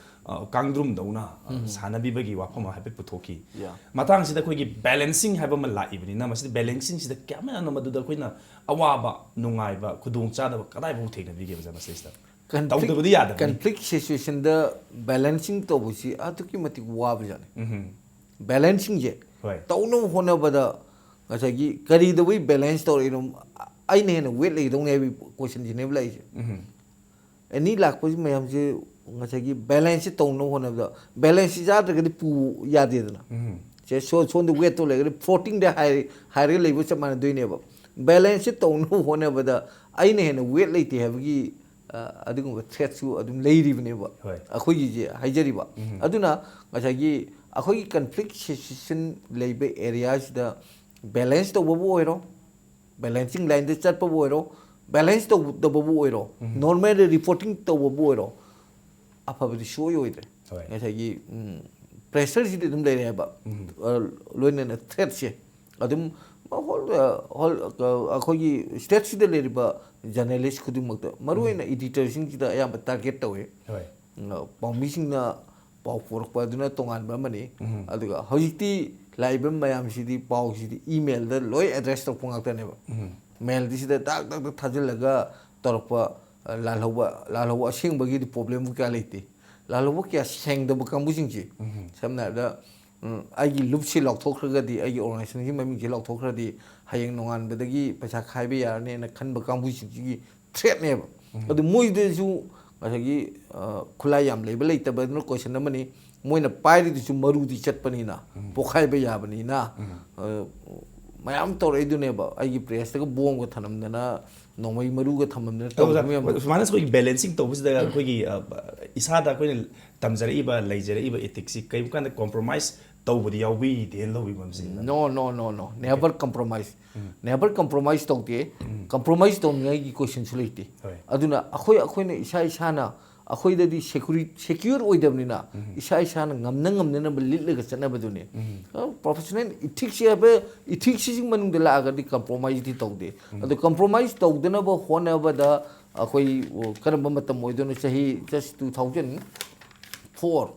ꯑ, ꯀꯥꯡꯗ꯭ꯔꯨꯝꯗꯧꯅ, ꯑ, ꯁꯥꯟꯅꯕꯤꯕꯒꯤ ꯋꯥꯐꯝ ꯑꯃ ꯍꯥꯏꯐꯦꯠ ꯄꯨꯊꯣꯛꯈꯤ꯫ Yeah. ꯃꯇꯥꯡꯁꯤꯗ ꯑꯩꯈꯣꯏꯒꯤ ꯕꯦꯂꯦꯟꯁꯤꯡ ꯍꯥꯏꯕ ꯑꯃ ꯂꯥꯛꯏꯕꯅꯤꯅ, ꯃꯁꯤꯗ ꯕꯦꯂꯦꯟꯁꯤꯡꯁꯤꯗ ꯀꯌꯥꯝ ꯌꯥꯝꯅ ꯃꯗꯨꯗ ꯑꯩꯈꯣꯏꯅ ꯑꯋꯥꯕ, ꯅꯨꯡꯉꯥꯏꯕ, ꯈꯨꯗꯣꯡꯆꯥꯗꯕ ꯀꯗꯥꯏꯐꯥꯎ ꯊꯦꯡꯅꯕꯤꯒꯦ ꯑꯣꯖꯥ ꯃꯁꯤꯗꯩꯁꯤꯗ? ꯇꯧꯗꯕꯗꯤ ꯌꯥꯗꯕꯅꯤ꯫ ꯀꯟꯐ꯭ꯂꯤꯛ ꯁꯤꯆꯨꯋꯦꯁꯟꯗ ꯕꯦꯂꯦꯟꯁꯤꯡ ꯇꯧꯕꯁꯤ ꯑꯗꯨꯛꯀꯤ ꯃꯇꯤꯛ ꯋꯥꯕꯖꯥꯠꯅꯤ꯫ ꯎꯝ꯫ ꯕꯦꯂꯦꯟꯁꯤꯡꯁꯦ ꯍꯣꯏ꯫ ꯇꯧꯅꯕ ꯍꯣꯠꯅꯕꯗ ꯉꯁꯥꯏꯒꯤ ꯀꯔꯤꯗꯧꯕꯩ ꯕꯦꯂꯦꯟꯁ ꯇꯧꯔꯛꯏꯅꯣ, ꯑꯩꯅ ꯍꯦꯟꯅ ꯋꯦꯠ ꯂꯩꯒꯗꯧꯅꯤ ꯍꯥꯏꯕꯒꯤ ꯀꯣꯏꯁꯟꯁꯤꯅꯦꯕ ꯂꯥꯛꯏꯁꯦ꯫ ꯎꯝ꯫ ꯑꯦꯅꯤ ꯂꯥꯛꯄꯁꯤ ꯃꯌꯥꯝꯁꯦ ꯉꯁꯥꯏꯒꯤ ꯕꯦꯂꯦꯟꯁꯁꯦ ꯇꯧꯅꯕ ꯍꯣꯠꯅꯕꯗ ꯕꯦꯂꯦꯟꯁꯁꯤ ꯌꯥꯗ꯭ꯔꯒꯗꯤ ꯄꯨ ꯌꯥꯗꯦꯗꯅ꯫ ꯎꯝ꯫ ꯁꯦ ꯁꯣ-, ꯁꯣꯝꯗ ꯋꯦꯠꯇꯣ ꯂꯩꯔꯒꯗꯤ ꯐ꯭ꯂꯣꯇꯤꯡꯗ ꯍꯥꯏ-, ꯍꯥꯏꯔꯒ ꯂꯩꯕ ꯆꯞ ꯃꯥꯟꯅꯗꯣꯏꯅꯦꯕ꯫ ꯕꯦꯂꯦꯟꯁꯁꯦ ꯇꯧꯅꯕ ꯍꯣꯠꯅꯕꯗ ꯑꯩꯅ ꯍꯦꯟꯅ ꯋꯦꯠ ꯂꯩꯇꯦ ꯍꯥꯏꯕꯒꯤ, ꯑ, ꯑꯗꯨꯒꯨꯝꯕ ꯊ꯭ꯔꯦꯠꯁꯨ ꯑꯗꯨꯝ ꯂꯩꯔꯤꯕꯅꯦꯕ꯫ ꯍꯣꯏ꯫ ꯑꯩꯈꯣꯏꯒꯤꯁꯦ ꯍꯥꯏꯖꯔꯤꯕ꯫ ꯎꯝ꯫ ꯑꯗꯨꯅ ꯉꯁꯥꯏꯒꯤ ꯑꯩꯈꯣꯏꯒꯤ ꯀꯟꯐ꯭ꯂꯤꯛ ꯁꯤꯆꯨꯋꯦꯁꯟ ꯂꯩꯕ ꯑꯦꯔꯤꯌꯥꯁꯤꯗ ꯕꯦꯂꯦꯟꯁ ꯇꯧꯕꯕꯨ ꯑꯣꯏꯔꯣ, ꯕꯦꯂꯦꯟꯁꯤꯡ ꯂꯥꯏꯟꯗ ꯆꯠꯄꯕꯨ ꯑꯣꯏꯔꯣ, ꯕꯦꯂꯦꯟꯁ ꯇꯧꯗꯕꯕꯨ ꯑꯣꯏꯔꯣ, ꯎꯝ꯫ ꯅꯣꯔꯃꯦꯜꯗ ꯔꯤꯄꯣꯔꯇꯤꯡ ꯇꯧꯕꯕꯨ ꯑꯣꯏꯔꯣ, ꯑꯐꯕꯗꯤ ꯁꯨꯡꯑꯣꯏ ꯑꯣꯏꯗ꯭ꯔꯦ꯫ ꯍꯣꯏ꯫ ꯉꯁꯥꯏꯒꯤ, ꯎꯝ, ꯄ꯭ꯔꯦꯁꯔꯁꯤꯗꯤ ꯑꯗꯨꯝ ꯂꯩꯔꯦ ꯍꯥꯏꯕ꯫ ꯎꯝ꯫ ꯑ, ꯂꯣꯏꯅꯅ ꯊ꯭ꯔꯦꯠꯁꯦ ꯑꯗꯨꯝ ꯍꯣꯜ, ꯑ, ꯍꯣꯜ, ꯑ, ꯑꯩꯈꯣꯏꯒꯤ ꯁ꯭ꯇꯦꯠꯁꯤꯗ ꯂꯩꯔꯤꯕ ꯖꯔꯅꯦꯂꯤꯁ ꯈꯨꯗꯤꯡꯃꯛꯇ, ꯃꯔꯨꯑꯣꯏꯅ ꯏꯗꯤꯇꯔꯁꯤꯡꯁꯤꯗ ꯑꯌꯥꯝꯕ ꯇꯥꯔꯒꯦꯠ ꯇꯧꯋꯦ꯫ ꯍꯣꯏ꯫ ꯑ, ꯄꯥꯎꯃꯤꯁꯤꯡꯅ ꯄꯥꯎ ꯄꯨꯔꯛꯄ ꯑꯗꯨꯅ ꯇꯣꯉꯥꯟꯕ ꯑꯃꯅꯤ꯫ ꯎꯝ꯫ ꯑꯗꯨꯒ ꯍꯧꯖꯤꯛꯇꯤ ꯂꯥꯛꯏꯕ ꯃꯌꯥꯝꯁꯤꯗꯤ ꯄꯥꯎꯁꯤꯗꯤ ꯏꯃꯦꯜꯗ ꯂꯣꯏ ꯑꯦꯗ꯭ꯔꯦꯁ ꯇꯧꯔꯛꯄ ꯉꯥꯛꯇꯅꯦꯕ꯫ ꯎꯝ꯫ ꯃꯦꯜꯗꯤꯁꯤꯗ ꯗꯥꯛ ꯗꯥꯛ ꯗꯥꯛ ꯊꯥꯖꯤꯜꯂꯒ ꯇꯧꯔꯛꯄ, ꯑ, ꯂꯥꯜꯍꯧꯕ, ꯂꯥꯜꯍꯧꯕ ꯑꯁꯦꯡꯕꯒꯤꯗꯤ ꯄ꯭ꯔꯣꯕ꯭ꯂꯦꯝꯕꯨ ꯀꯌꯥ ꯂꯩꯇꯦ꯫ ꯂꯥꯜꯍꯧꯕ ꯀꯌꯥ ꯁꯦꯡꯗꯕ ꯀꯥꯡꯕꯨꯁꯤꯡꯁꯦ, ꯎꯝ꯫ ꯁꯝꯅ ꯍꯥꯏꯔꯕꯗ, ꯎꯝ, ꯑꯩꯒꯤ ꯂꯨꯞꯁꯤ ꯂꯥꯎꯊꯣꯛꯈ꯭ꯔꯒꯗꯤ, ꯑꯩꯒꯤ ꯑꯣꯔꯒꯅꯥꯏꯖꯦꯁꯟꯒꯤ ꯃꯃꯤꯡꯁꯤ ꯂꯥꯎꯊꯣꯛꯈ꯭ꯔꯗꯤ, ꯍꯌꯦꯡ ꯅꯣꯡꯉꯥꯟꯕꯗꯒꯤ ꯄꯩꯁꯥ ꯈꯥꯏꯕ ꯌꯥꯔꯅꯦꯅ ꯈꯟꯕ ꯀꯥꯡꯕꯨꯁꯤꯡꯁꯤꯒꯤ ꯊ꯭ꯔꯦꯠꯅꯦꯕ꯫ ꯑꯗꯨ ꯃꯣꯏꯗꯁꯨ ꯉꯁꯥꯏꯒꯤ, ꯑ, ꯈꯨꯠꯂꯥꯏ ꯌꯥꯝ ꯂꯩꯕ ꯂꯩꯇꯕ ꯑꯗꯨꯅ ꯀꯣꯏꯁꯟ ꯑꯃꯅꯤ꯫ ꯃꯣꯏꯅ ꯄꯥꯏꯔꯤꯗꯨꯁꯨ ꯃꯔꯨꯗꯤ ꯆꯠꯄꯅꯤꯅ, ꯄꯣꯈꯥꯏꯕ ꯌꯥꯕꯅꯤꯅ, ꯑ, ꯃꯌꯥꯝ ꯇꯧꯔꯛꯏꯗꯨꯅꯦꯕ꯫ ꯑꯩꯒꯤ ꯄ꯭ꯔꯦꯁꯇꯒ ꯕꯣꯝꯒ ꯊꯅꯝꯗꯅ, ꯅꯣꯡꯃꯩ ꯃꯔꯨꯒ ꯊꯝꯃꯝꯗꯅ ꯑꯗꯣ ꯑꯣꯖꯥ, ꯇꯧꯕ ꯃꯌꯥꯝꯗꯣ꯫ ꯁꯨꯃꯥꯏꯅ ꯑꯩꯈꯣꯏꯒꯤ ꯕꯦꯂꯦꯟꯁꯤꯡ ꯇꯧꯕꯁꯤꯗ ꯑꯩꯈꯣꯏꯒꯤ, ꯑ, ꯏꯁꯥꯗ ꯑꯩꯈꯣꯏꯅ ꯇꯝꯖꯔꯛꯏꯕ, ꯂꯩꯖꯔꯛꯏꯕ ꯏꯊꯤꯛꯁꯁꯤ ꯀꯔꯤꯒꯨꯝꯕ ꯀꯥꯟꯗ ꯀꯣꯝꯄ꯭ꯔꯣꯃꯥꯏꯁ ꯇꯧꯕꯗꯤ ꯌꯥꯎꯕꯤꯗꯦꯅ ꯂꯧꯕꯤꯕ ꯃꯁꯤ? No, no, no, no. Never compromise. Never compromise ꯇꯧꯗꯦ꯫ ꯀꯝꯄ꯭ꯔꯣꯃꯥꯏꯁ ꯇꯧꯅꯤꯡꯉꯥꯏꯒꯤ ꯀꯣꯏꯁꯟꯁꯨ ꯂꯩꯇꯦ꯫ ꯍꯣꯏ꯫ ꯑꯗꯨꯅ ꯑꯩꯈꯣꯏ, ꯑꯩꯈꯣꯏꯅ ꯏꯁꯥ ꯏꯁꯥꯅ, ꯑꯩꯈꯣꯏꯗꯗꯤ ꯁꯦꯀ꯭ꯌꯨꯔꯤ-, ꯁꯦꯀ꯭ꯌꯨꯔ ꯑꯣꯏꯗꯕꯅꯤꯅ, ꯏꯁꯥ ꯏꯁꯥꯅ ꯉꯝꯅ ꯉꯝꯅꯅꯕ ꯂꯤꯠꯂꯒ ꯆꯠꯅꯕꯗꯨꯅꯤ꯫ ꯑ, ꯄ꯭ꯔꯣꯐꯦꯁꯅꯦꯜ ꯏꯊꯤꯛꯁ ꯍꯥꯏꯕ, ꯏꯊꯤꯛꯁꯁꯤꯒꯤ ꯃꯅꯨꯡꯗ ꯂꯥꯛꯑꯒꯗꯤ ꯀꯝꯄ꯭ꯔꯣꯃꯥꯏꯁꯇꯤ ꯇꯧꯗꯦ꯫ ꯑꯗꯣ ꯀꯝꯄ꯭ꯔꯣꯃꯥꯏꯁ ꯇꯧꯗꯅꯕ ꯍꯣꯠꯅꯕꯗ ꯑꯩꯈꯣꯏ, ꯑ, ꯀꯔꯝꯕ ꯃꯇꯝ ꯑꯣꯏꯗꯣꯏꯅꯣ? ꯆꯍꯤ just two thousand four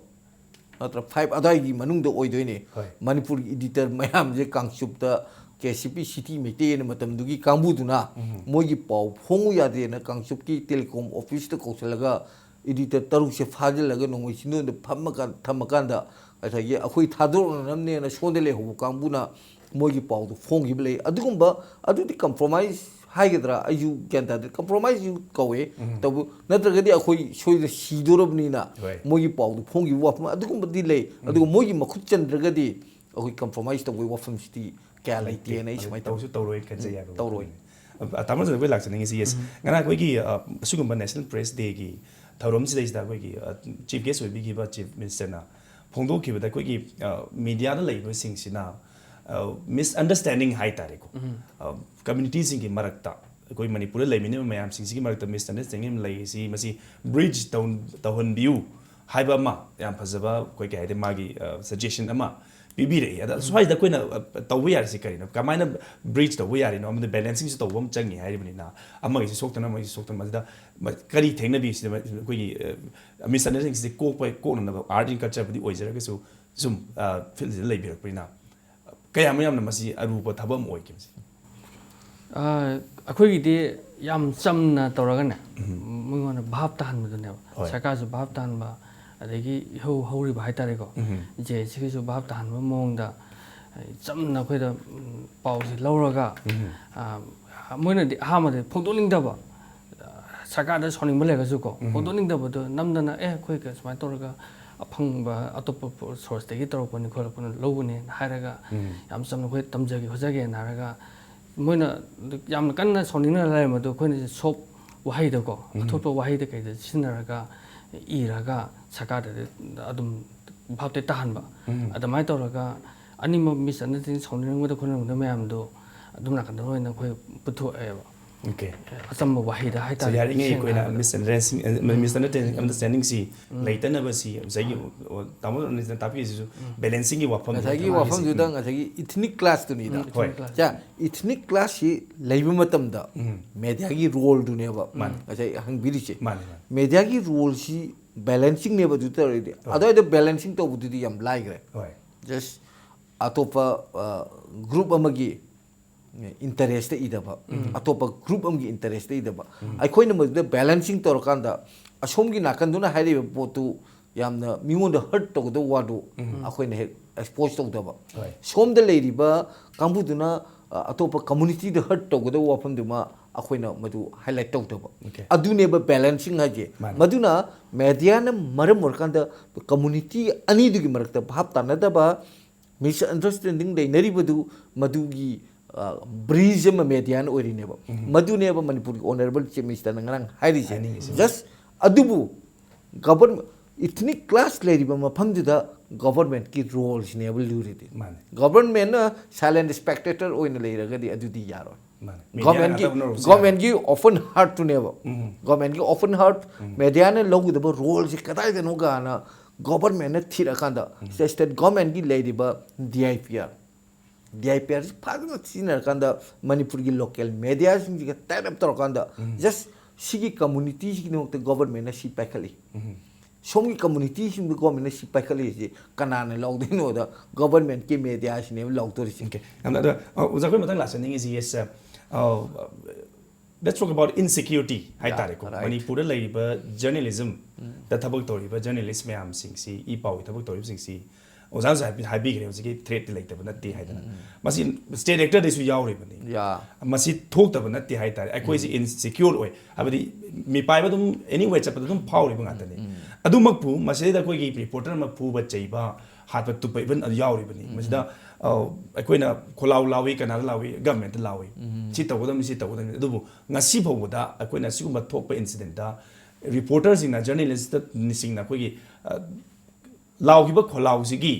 ꯅꯠꯇ꯭ꯔ five ꯑꯗꯥꯏꯒꯤ ꯃꯅꯨꯡꯗ ꯑꯣꯏꯗꯣꯏꯅꯦ꯫ ꯍꯣꯏ꯫ ꯃꯅꯤꯄꯨꯔꯒꯤ ꯏꯗꯤꯇꯔ ꯃꯌꯥꯝꯁꯦ ꯀꯥꯡꯆꯨꯞꯇ ꯀꯦ ꯁꯤ ꯄꯤ ꯁꯤꯇꯤ ꯃꯩꯇꯩ ꯍꯥꯏꯅ ꯃꯇꯝꯗꯨꯒꯤ ꯀꯥꯡꯕꯨꯗꯨꯅ ꯃꯣꯏꯒꯤ ꯄꯥꯎ ꯐꯣꯡꯉꯨ ꯌꯥꯗꯦꯅ ꯀꯥꯡꯆꯨꯞꯀꯤ ꯇꯦꯂꯤꯀꯣꯝ ꯑꯣꯐꯤꯁꯇ ꯀꯧꯁꯤꯜꯂꯒ ꯏꯗꯤꯇꯔ ꯇꯔꯨꯛꯁꯦ ꯐꯥꯖꯤꯜꯂꯒ ꯅꯣꯡꯃꯩ ꯆꯤꯟꯗꯣꯟꯗ ꯐꯝꯃꯀꯥꯟ-, ꯊꯝꯃꯀꯥꯟꯗ ꯉꯁꯥꯏꯒꯤ ꯑꯩꯈꯣꯏ ꯊꯥꯗꯣꯔꯛꯅꯅꯕꯅꯦꯅ ꯁꯣꯝꯗ ꯂꯩꯍꯧꯕ ꯀꯥꯡꯕꯨꯅ ꯃꯣꯏꯒꯤ ꯄꯥꯎꯗꯨ ꯐꯣꯡꯈꯤꯕ ꯂꯩ꯫ ꯑꯗꯨꯒꯨꯝꯕ, ꯑꯗꯨꯗꯤ ꯀꯝꯄ꯭ꯔꯣꯃꯥꯏꯁ ꯍꯥꯏꯒꯗ꯭ꯔꯥ, ꯑꯩꯁꯨ ꯒ꯭ꯌꯥꯟ ꯇꯥꯗꯦ꯫ ꯀꯝꯄ꯭ꯔꯣꯃꯥꯏꯁꯁꯨ ꯀꯧꯋꯦ꯫ ꯎꯝ꯫ ꯇꯧꯕ ꯅꯠꯇ꯭ꯔꯒꯗꯤ ꯑꯩꯈꯣꯏ ꯁꯣꯏꯗꯅ ꯁꯤꯗꯣꯔꯕꯅꯤꯅ ꯍꯣꯏ꯫ ꯃꯣꯏꯒꯤ ꯄꯥꯎꯗꯨ ꯐꯣꯡꯈꯤꯕ ꯋꯥꯐꯝ ꯑꯗꯨꯒꯨꯝꯕꯗꯤ ꯂꯩ꯫ ꯎꯝ꯫ ꯑꯗꯨꯒ ꯃꯣꯏꯒꯤ ꯃꯈꯨꯠ ꯆꯟꯗ꯭ꯔꯒꯗꯤ ꯑꯩꯈꯣꯏ ꯀꯝꯄ꯭ꯔꯣꯃꯥꯏꯁ ꯇꯧꯕꯒꯤ ꯋꯥꯐꯝꯁꯤꯗꯤ ꯀꯌꯥ ꯂꯩꯇꯦꯅ ꯑꯩ ꯁꯨꯃꯥꯏꯅ ꯇꯧꯁꯨ ꯇꯧꯔꯣꯏ ꯈꯟꯖꯩ ꯎꯝ, ꯍꯥꯏꯕ ꯇꯧꯔꯣꯏ꯫ ꯋꯥꯐꯝꯅꯤ꯫ ꯑ, ꯇꯥꯃꯣ, ꯑꯩꯈꯣꯏ ꯂꯥꯛꯆꯅꯤꯡꯉꯤꯁꯤ, yes꯫ ꯎꯝ꯫ ꯉꯔꯥꯡ ꯑꯩꯈꯣꯏꯒꯤ, ꯑ, ꯑꯁꯤꯒꯨꯝꯕ National Press Dayꯒꯤ ꯊꯧꯔꯝꯁꯤꯗꯩꯁꯤꯗ ꯑꯩꯈꯣꯏꯒꯤ, ꯑ, ꯆꯤꯐ ꯒꯦꯁ ꯑꯣꯏꯕꯤꯈꯤꯕ ꯆꯤꯐ ꯃꯤꯅꯤꯁꯇꯔꯅ ꯐꯣꯡꯗꯣꯛꯈꯤꯕꯗ ꯑꯩꯈꯣꯏꯒꯤ, ꯑ, ꯃꯤꯗꯤꯌꯥꯗ ꯂꯩꯕꯁꯤꯡꯁꯤꯅ, ꯑ, ꯃꯤꯁꯑꯟꯗꯔꯁ꯭ꯇꯦꯟꯗꯤꯡ ꯍꯥꯏ ꯇꯥꯔꯦꯀꯣ꯫ ꯎꯝ꯫ ꯑ, ꯀꯝꯃ꯭ꯌꯨꯅꯤꯇꯤꯁꯤꯡꯒꯤ ꯃꯔꯛꯇ, ꯑꯩꯈꯣꯏ ꯃꯅꯤꯄꯨꯔꯗ ꯂꯩꯃꯤꯟꯅꯕ ꯃꯌꯥꯝꯁꯤꯡꯁꯤꯒꯤ ꯃꯔꯛꯇ ꯃꯤꯁꯑꯟꯗꯔꯁ꯭ꯇꯦꯟꯗꯤꯡ ꯑꯃ ꯂꯩꯔꯤꯁꯤ, ꯃꯁꯤ ꯕ꯭ꯔꯤꯖ ꯇꯧ-, ꯇꯧꯍꯟꯕꯤꯌꯨ ꯍꯥꯏꯕ ꯑꯃ ꯌꯥꯝ ꯐꯖꯕ, ꯑꯩꯈꯣꯏ ꯀꯩ ꯍꯥꯏꯗꯤ, ꯃꯥꯒꯤ, ꯑ, ꯁꯖꯦꯁꯟ ꯑꯃ ꯄꯤꯕꯤꯔꯛꯏ꯫ ꯑꯗ ꯎꯝ꯫ ꯁ꯭ꯋꯥꯏꯗ ꯑꯩꯈꯣꯏꯅ, ꯑ, ꯇꯧꯕ ꯌꯥꯔꯤꯁꯤ ꯀꯔꯤꯅꯣ? ꯀꯃꯥꯏꯅ ꯕ꯭ꯔꯤꯖ ꯇꯧꯕ ꯌꯥꯔꯤꯅꯣ? ꯑꯃꯗꯤ ꯕꯦꯂꯦꯟꯁꯤꯡꯁꯨ ꯇꯧꯕ ꯑꯃ ꯆꯪꯉꯤ ꯍꯥꯏꯔꯤꯕꯅꯤꯅ, ꯑꯃꯒꯤꯁꯨ ꯁꯣꯛꯇꯅ ꯑꯃꯒꯤꯁꯨ ꯁꯣꯛꯇꯅ, ꯃꯁꯤꯗ ꯃ-, ꯀꯔꯤ ꯊꯦꯡꯅꯕꯤ? ꯁꯤꯗ ꯑꯩꯈꯣꯏꯒꯤ, ꯑ, ꯃꯤꯁꯑꯟꯗꯔꯁ꯭ꯇꯦꯟꯗꯤꯡꯁꯤ ꯀꯣꯛꯄ, ꯀꯣꯛꯅꯅꯕ ꯑꯥꯔꯠ ꯑꯦꯟ ꯀꯜꯆꯔꯕꯨꯗꯤ ꯑꯣꯏꯖꯔꯒꯁꯨ, ꯁꯨꯝ, ꯑ, ꯐꯤꯜꯁꯤꯗ ꯂꯩꯕꯤꯔꯛꯄꯅꯤꯅ, ꯀꯌꯥꯃꯨꯛ ꯌꯥꯝꯅ ꯃꯁꯤ ꯑꯔꯨꯕ ꯊꯕꯛ ꯑꯃ ꯑꯣꯏꯈꯤꯕꯁꯦ? ꯑ, ꯑꯩꯈꯣꯏꯒꯤꯗꯤ ꯌꯥꯝ ꯆꯝꯅ ꯇꯧꯔꯒꯅꯦ, ꯎꯝ꯫ ꯃꯤꯉꯣꯟꯗ ꯚꯥꯞ ꯇꯥꯍꯟꯕꯗꯨꯅꯦꯕ꯫ ꯍꯣꯏ꯫ ꯁꯔꯀꯥꯔꯁꯨ ꯚꯥꯞ ꯇꯥꯍꯟꯕ, ꯑꯗꯒꯤ ꯏꯍꯧ ꯍꯧꯔꯤꯕ ꯍꯥꯏꯇꯥꯔꯦꯀꯣ, ꯖꯦ ꯑꯦ ꯁꯤꯒꯤꯁꯨ ꯚꯥꯞ ꯇꯥꯍꯟꯕ ꯃꯑꯣꯡꯗ, ꯑ, ꯆꯝꯅ ꯑꯩꯈꯣꯏꯗ, ꯎꯝ, ꯄꯥꯎꯁꯦ ꯂꯧꯔꯒ, ꯑ, ꯃꯣꯏꯅꯗꯤ ꯑꯍꯥꯟꯕꯗ ꯐꯣꯡꯗꯣꯛꯅꯤꯡꯗꯕ, ꯑ, ꯁꯔꯀꯥꯔꯗ ꯁꯥꯎꯅꯤꯡꯕ ꯂꯩꯔꯒꯁꯨꯀꯣ, ꯐꯣꯡꯗꯣꯛꯅꯤꯡꯗꯕꯗꯣ ꯅꯝꯗꯅ, "ꯑꯦ, ꯑꯩꯈꯣꯏ ꯁꯨꯃꯥꯏꯅ ꯇꯧꯔꯒ ꯑꯐꯪꯕ ꯑꯇꯣꯞꯄ source ꯇꯒꯤ ꯇꯧꯔꯛꯄꯅꯤ ꯈꯣꯠꯂꯛꯄꯅ ꯂꯧꯕꯅꯦꯅ" ꯍꯥꯏꯔꯒ, ꯌꯥꯝ ꯆꯝꯅ ꯑꯩꯈꯣꯏ ꯇꯝꯖꯒꯦ ꯈꯣꯠꯆꯒꯦꯅ ꯍꯥꯏꯔꯒ, ꯃꯣꯏꯅ ꯌꯥꯝꯅ ꯀꯟꯅ ꯁꯥꯎꯅꯤꯡꯅ ꯂꯩꯔꯝꯕꯗꯣ ꯑꯩꯈꯣꯏꯅ soft ꯋꯥꯍꯩꯗꯀꯣ, ꯑꯊꯣꯠꯄ ꯋꯥꯍꯩꯗ ꯀꯩꯗ ꯁꯤꯖꯤꯟꯅꯔꯒ, ꯏꯔꯒ ꯁꯔꯀꯥꯔꯗꯗꯤ ꯑꯗꯨꯝ ꯚꯥꯞꯇꯤ ꯇꯥꯍꯟꯕ꯫ ꯑꯗꯨꯃꯥꯏꯅ ꯇꯧꯔꯒ ꯑꯅꯤꯃꯛ misunderstanding, ꯁꯥꯎꯅꯤꯡꯕꯗ ꯈꯣꯠꯅꯤꯡꯕꯗ ꯃꯌꯥꯝꯗꯣ ꯑꯗꯨꯝ ꯅꯥꯀꯟꯗ ꯑꯣꯏꯅ ꯑꯩꯈꯣꯏ ꯄꯨꯊꯣꯛꯑꯦꯕ꯫ ꯑꯆꯝꯕ ꯋꯥꯍꯩꯗ ꯍꯥꯏꯇꯥꯔꯦ, ꯌꯥꯔꯤꯉꯩ ꯁꯦꯡꯅ ꯑꯩꯈꯣꯏꯅ ꯍꯥꯏꯔꯕꯗ꯫ Misunderstanding, misunderstanding, understanding ꯁꯤ ꯂꯩꯇꯅꯕ ꯁꯤ ꯉꯁꯥꯏꯒꯤ, ꯑꯣ, ꯇꯥꯃꯣ ꯔꯣꯅꯤꯖꯅ ꯇꯥꯛꯄꯤꯔꯤꯁꯤꯁꯨ balancing ꯒꯤ ꯋꯥꯐꯝꯅꯤ, ꯉꯁꯥꯏꯒꯤ ꯀꯩꯅꯣ ꯍꯥꯏꯁꯦ꯫ ꯋꯥꯐꯝꯗꯨꯗ ꯉꯁꯥꯏꯒꯤ ethnic clash ꯇꯨꯅꯤꯗ꯫ ꯎꯝ, ꯍꯣꯏ꯫ Ethnic clash꯫ ꯁꯦ, ethnic clash ꯁꯤ ꯂꯩꯕ ꯃꯇꯝꯗ media ꯒꯤ role ꯗꯨꯅꯦꯕ ꯉꯁꯥꯏ ꯍꯪꯕꯤꯔꯤꯁꯦ꯫ ꯃꯥꯅꯦ, ꯃꯥꯅꯦ꯫ Media ꯒꯤ role ꯁꯤ balancing ꯅꯦꯕ ꯑꯗꯨ ꯇꯧꯔꯗꯤ꯫ ꯍꯣꯏ꯫ ꯑꯗꯨꯋꯥꯏꯗ balancing ꯇꯧꯕꯗꯨꯗꯤ ꯌꯥꯝ ꯂꯥꯏꯈ꯭ꯔꯦ꯫ ꯍꯣꯏ꯫ Just ꯑꯇꯣꯞꯄ, ꯑ, group ꯑꯃꯒꯤ interest ꯇ ꯏꯗꯕ, ꯑꯇꯣꯞꯄ group ꯑꯃꯒꯤ interest ꯇ ꯏꯗꯕ꯫ ꯑꯩꯈꯣꯏꯅ ꯃꯗꯨꯗ balancing ꯇꯧꯔꯀꯥꯟꯗ ꯑꯁꯣꯝꯒꯤ ꯅꯥꯀꯟꯗꯨꯅ ꯍꯥꯏꯔꯤꯕ ꯄꯣꯠꯇꯨ ꯌꯥꯝꯅ ꯃꯤꯉꯣꯟꯗ hurt ꯇꯧꯒꯗꯕ ꯋꯥꯗꯨ ꯑꯩꯈꯣꯏꯅ ꯍꯦꯛ expose ꯇꯧꯗꯕ꯫ ꯍꯣꯏ꯫ ꯁꯣꯝꯗ ꯂꯩꯔꯤꯕ ꯀꯥꯡꯕꯨꯗꯨꯅ, ꯑ, ꯑꯇꯣꯞꯄ community ꯗ hurt ꯇꯧꯒꯗꯕ ꯋꯥꯐꯝꯗꯨꯃ ꯑꯩꯈꯣꯏꯅ ꯃꯗꯨ highlight ꯇꯧꯗꯕ꯫ Okay꯫ ꯑꯗꯨꯅꯦꯕ balancing ꯍꯥꯏꯁꯦ꯫ ꯃꯥꯅꯦ꯫ ꯃꯗꯨꯅ media ꯅ ꯃꯔꯝ ꯑꯣꯏꯔꯀꯥꯟꯗ community ꯑꯅꯤꯗꯨꯒꯤ ꯃꯔꯛꯇ ꯚꯥꯞ ꯇꯥꯅꯗꯕ, misunderstanding ꯂꯩꯅꯔꯤꯕꯗꯨ, ꯃꯗꯨꯒꯤ, ꯑ, bridge ꯑꯃ media ꯅ ꯑꯣꯏꯔꯤꯅꯦꯕ꯫ ꯃꯗꯨꯅꯦꯕ ꯃꯅꯤꯄꯨꯔꯒꯤ Honourable Chief Minister ꯅ ꯉꯔꯥꯡ ꯍꯥꯏꯔꯤꯁꯦ꯫ ꯍꯥꯏꯅꯤꯡꯉꯤꯁꯦ꯫ Just ꯑꯗꯨꯕꯨ government, ethnic clash ꯂꯩꯔꯤꯕ ꯃꯐꯝꯗꯨꯗ government ꯀꯤ role ꯁꯤꯅꯦꯕ ꯂꯨꯔꯤꯗꯤ꯫ ꯃꯥꯅꯦ꯫ Government ꯅ silent spectator ꯑꯣꯏꯅ ꯂꯩꯔꯒꯗꯤ ꯑꯗꯨꯗꯤ ꯌꯥꯔꯣꯏ꯫ ꯃꯥꯅꯦ꯫ Media ꯅ government ꯀꯤ, ꯉꯥꯛꯇ ꯍꯣꯠꯅꯔꯨꯕꯁꯨ government ꯌꯥꯔꯣꯏ꯫ ꯒꯤ open heart ꯇꯨꯅꯦꯕ꯫ Government ꯒꯤ open heart, media ꯅ ꯂꯧꯒꯗꯕ role ꯁꯤ ꯀꯗꯥꯏꯗꯅꯣ ꯀꯥꯏꯅ government ꯅ ꯊꯤꯔꯀꯥꯟꯗ, state, state government ꯒꯤ ꯂꯩꯔꯤꯕ D I P R, D I P R ꯁꯤ ꯐꯖꯅ ꯁꯤꯖꯤꯟꯅꯔꯀꯥꯟꯗ ꯃꯅꯤꯄꯨꯔꯒꯤ local media ꯁꯤꯡꯁꯤꯒ tie up ꯇꯧꯔꯀꯥꯟꯗ, just ꯁꯤꯒꯤ community ꯁꯤꯒꯤꯗꯃꯛꯇ government ꯅ ꯁꯤ ꯄꯥꯏꯈꯠꯂꯤ꯫ ꯁꯣꯝꯒꯤ community ꯁꯤꯡꯗ government ꯅ ꯁꯤ ꯄꯥꯏꯈꯠꯂꯤꯁꯤ ꯀꯅꯥꯅ ꯂꯧꯗꯣꯏꯅꯣꯗ government ꯀꯤ media ꯁꯤꯅꯦꯕ ꯂꯧꯗꯣꯔꯤꯁꯦ꯫ Okay꯫ ꯌꯥꯝꯅ, ꯑꯗꯣ, ꯑ, ꯑꯣꯖꯥ, ꯑꯩꯈꯣꯏ ꯃꯊꯪ ꯂꯥꯛꯆꯅꯤꯡꯉꯤꯁꯤ, yes, sir꯫ ꯑ, Let's talk about insecurity ꯍꯥꯏꯇꯥꯔꯦꯀꯣ꯫ Right. ꯃꯅꯤꯄꯨꯔꯗ ꯂꯩꯔꯤꯕ ꯖꯔꯅꯦꯂꯤꯖꯝꯗ ꯊꯕꯛ ꯇꯧꯔꯤꯕ ꯖꯔꯅꯦꯂꯤꯁ ꯃꯌꯥꯝꯁꯤꯡꯁꯤ, ꯏ ꯄꯥꯎꯒꯤ ꯊꯕꯛ ꯇꯧꯔꯤꯕꯁꯤꯡꯁꯤ ꯑꯣꯖꯥꯅꯁꯨ ꯍꯥꯏꯕꯤ- ꯍꯥꯏꯕꯤꯈ꯭ꯔꯦ ꯍꯧꯖꯤꯛꯀꯤ ꯊ꯭ꯔꯦꯠꯇꯤ ꯂꯩꯇꯕ ꯅꯠꯇꯦ ꯍꯥꯏꯗꯅ꯫ ꯃꯁꯤ ꯁ꯭ꯇꯦꯠ ꯑꯦꯛꯇꯔꯗꯁꯨ ꯌꯥꯎꯔꯤꯕꯅꯤ꯫ ꯌꯥ ꯃꯁꯤ ꯊꯣꯛꯇꯕ ꯅꯠꯇꯦ ꯍꯥꯏꯇꯥꯔꯦ꯫ ꯑꯩꯈꯣꯏꯁꯤ ꯏꯟꯁꯤꯀ꯭ꯌꯣꯔ ꯑꯣꯏ ꯍꯥꯏꯕꯗꯤ ꯃꯤꯄꯥꯏꯕ ꯑꯗꯨꯝ ꯑꯦꯅꯤꯋꯦ ꯆꯠꯄꯗ ꯑꯗꯨꯝ ꯐꯥꯎꯔꯤꯕ ꯉꯥꯛꯇꯅꯤ꯫ ꯑꯗꯨꯃꯛꯄꯨ ꯃꯁꯤꯗꯩꯗ ꯑꯩꯈꯣꯏꯒꯤ ꯔꯤꯄꯣꯔꯇꯔ ꯑꯃ ꯐꯨꯕ ꯆꯩꯕ ꯍꯥꯠꯄ ꯇꯨꯞꯄ ꯏꯚꯟ ꯑꯗꯨ ꯌꯥꯎꯔꯤꯕꯅꯤ꯫ ꯃꯁꯤꯗ ꯑ, ꯑꯩꯈꯣꯏꯅ ꯈꯣꯜꯂꯥꯎ ꯂꯥꯎꯏ, ꯀꯅꯥꯗ ꯂꯥꯎꯏ? ꯒꯃꯦꯟꯇ ꯂꯥꯎꯏ꯫ ꯁꯤ ꯇꯧꯒꯗꯕꯅꯤ, ꯁꯤ ꯇꯧꯒꯗꯕꯅꯤ꯫ ꯑꯗꯨꯕꯨ ꯉꯁꯤ ꯐꯥꯎꯕꯗ ꯑꯩꯈꯣꯏꯅ ꯑꯁꯤꯒꯨꯝꯕ ꯊꯣꯛꯄ ꯏꯟꯁꯤꯗꯦꯟꯇ ꯔꯤꯄꯣꯔꯇꯔꯁꯤꯡꯅ, ꯖꯔꯅꯦꯂꯤꯁꯇꯁꯤꯡꯅ ꯑꯩꯈꯣꯏꯒꯤ ꯑ, ꯂꯥꯎꯈꯤꯕ ꯈꯣꯜꯂꯥꯎꯁꯤꯒꯤ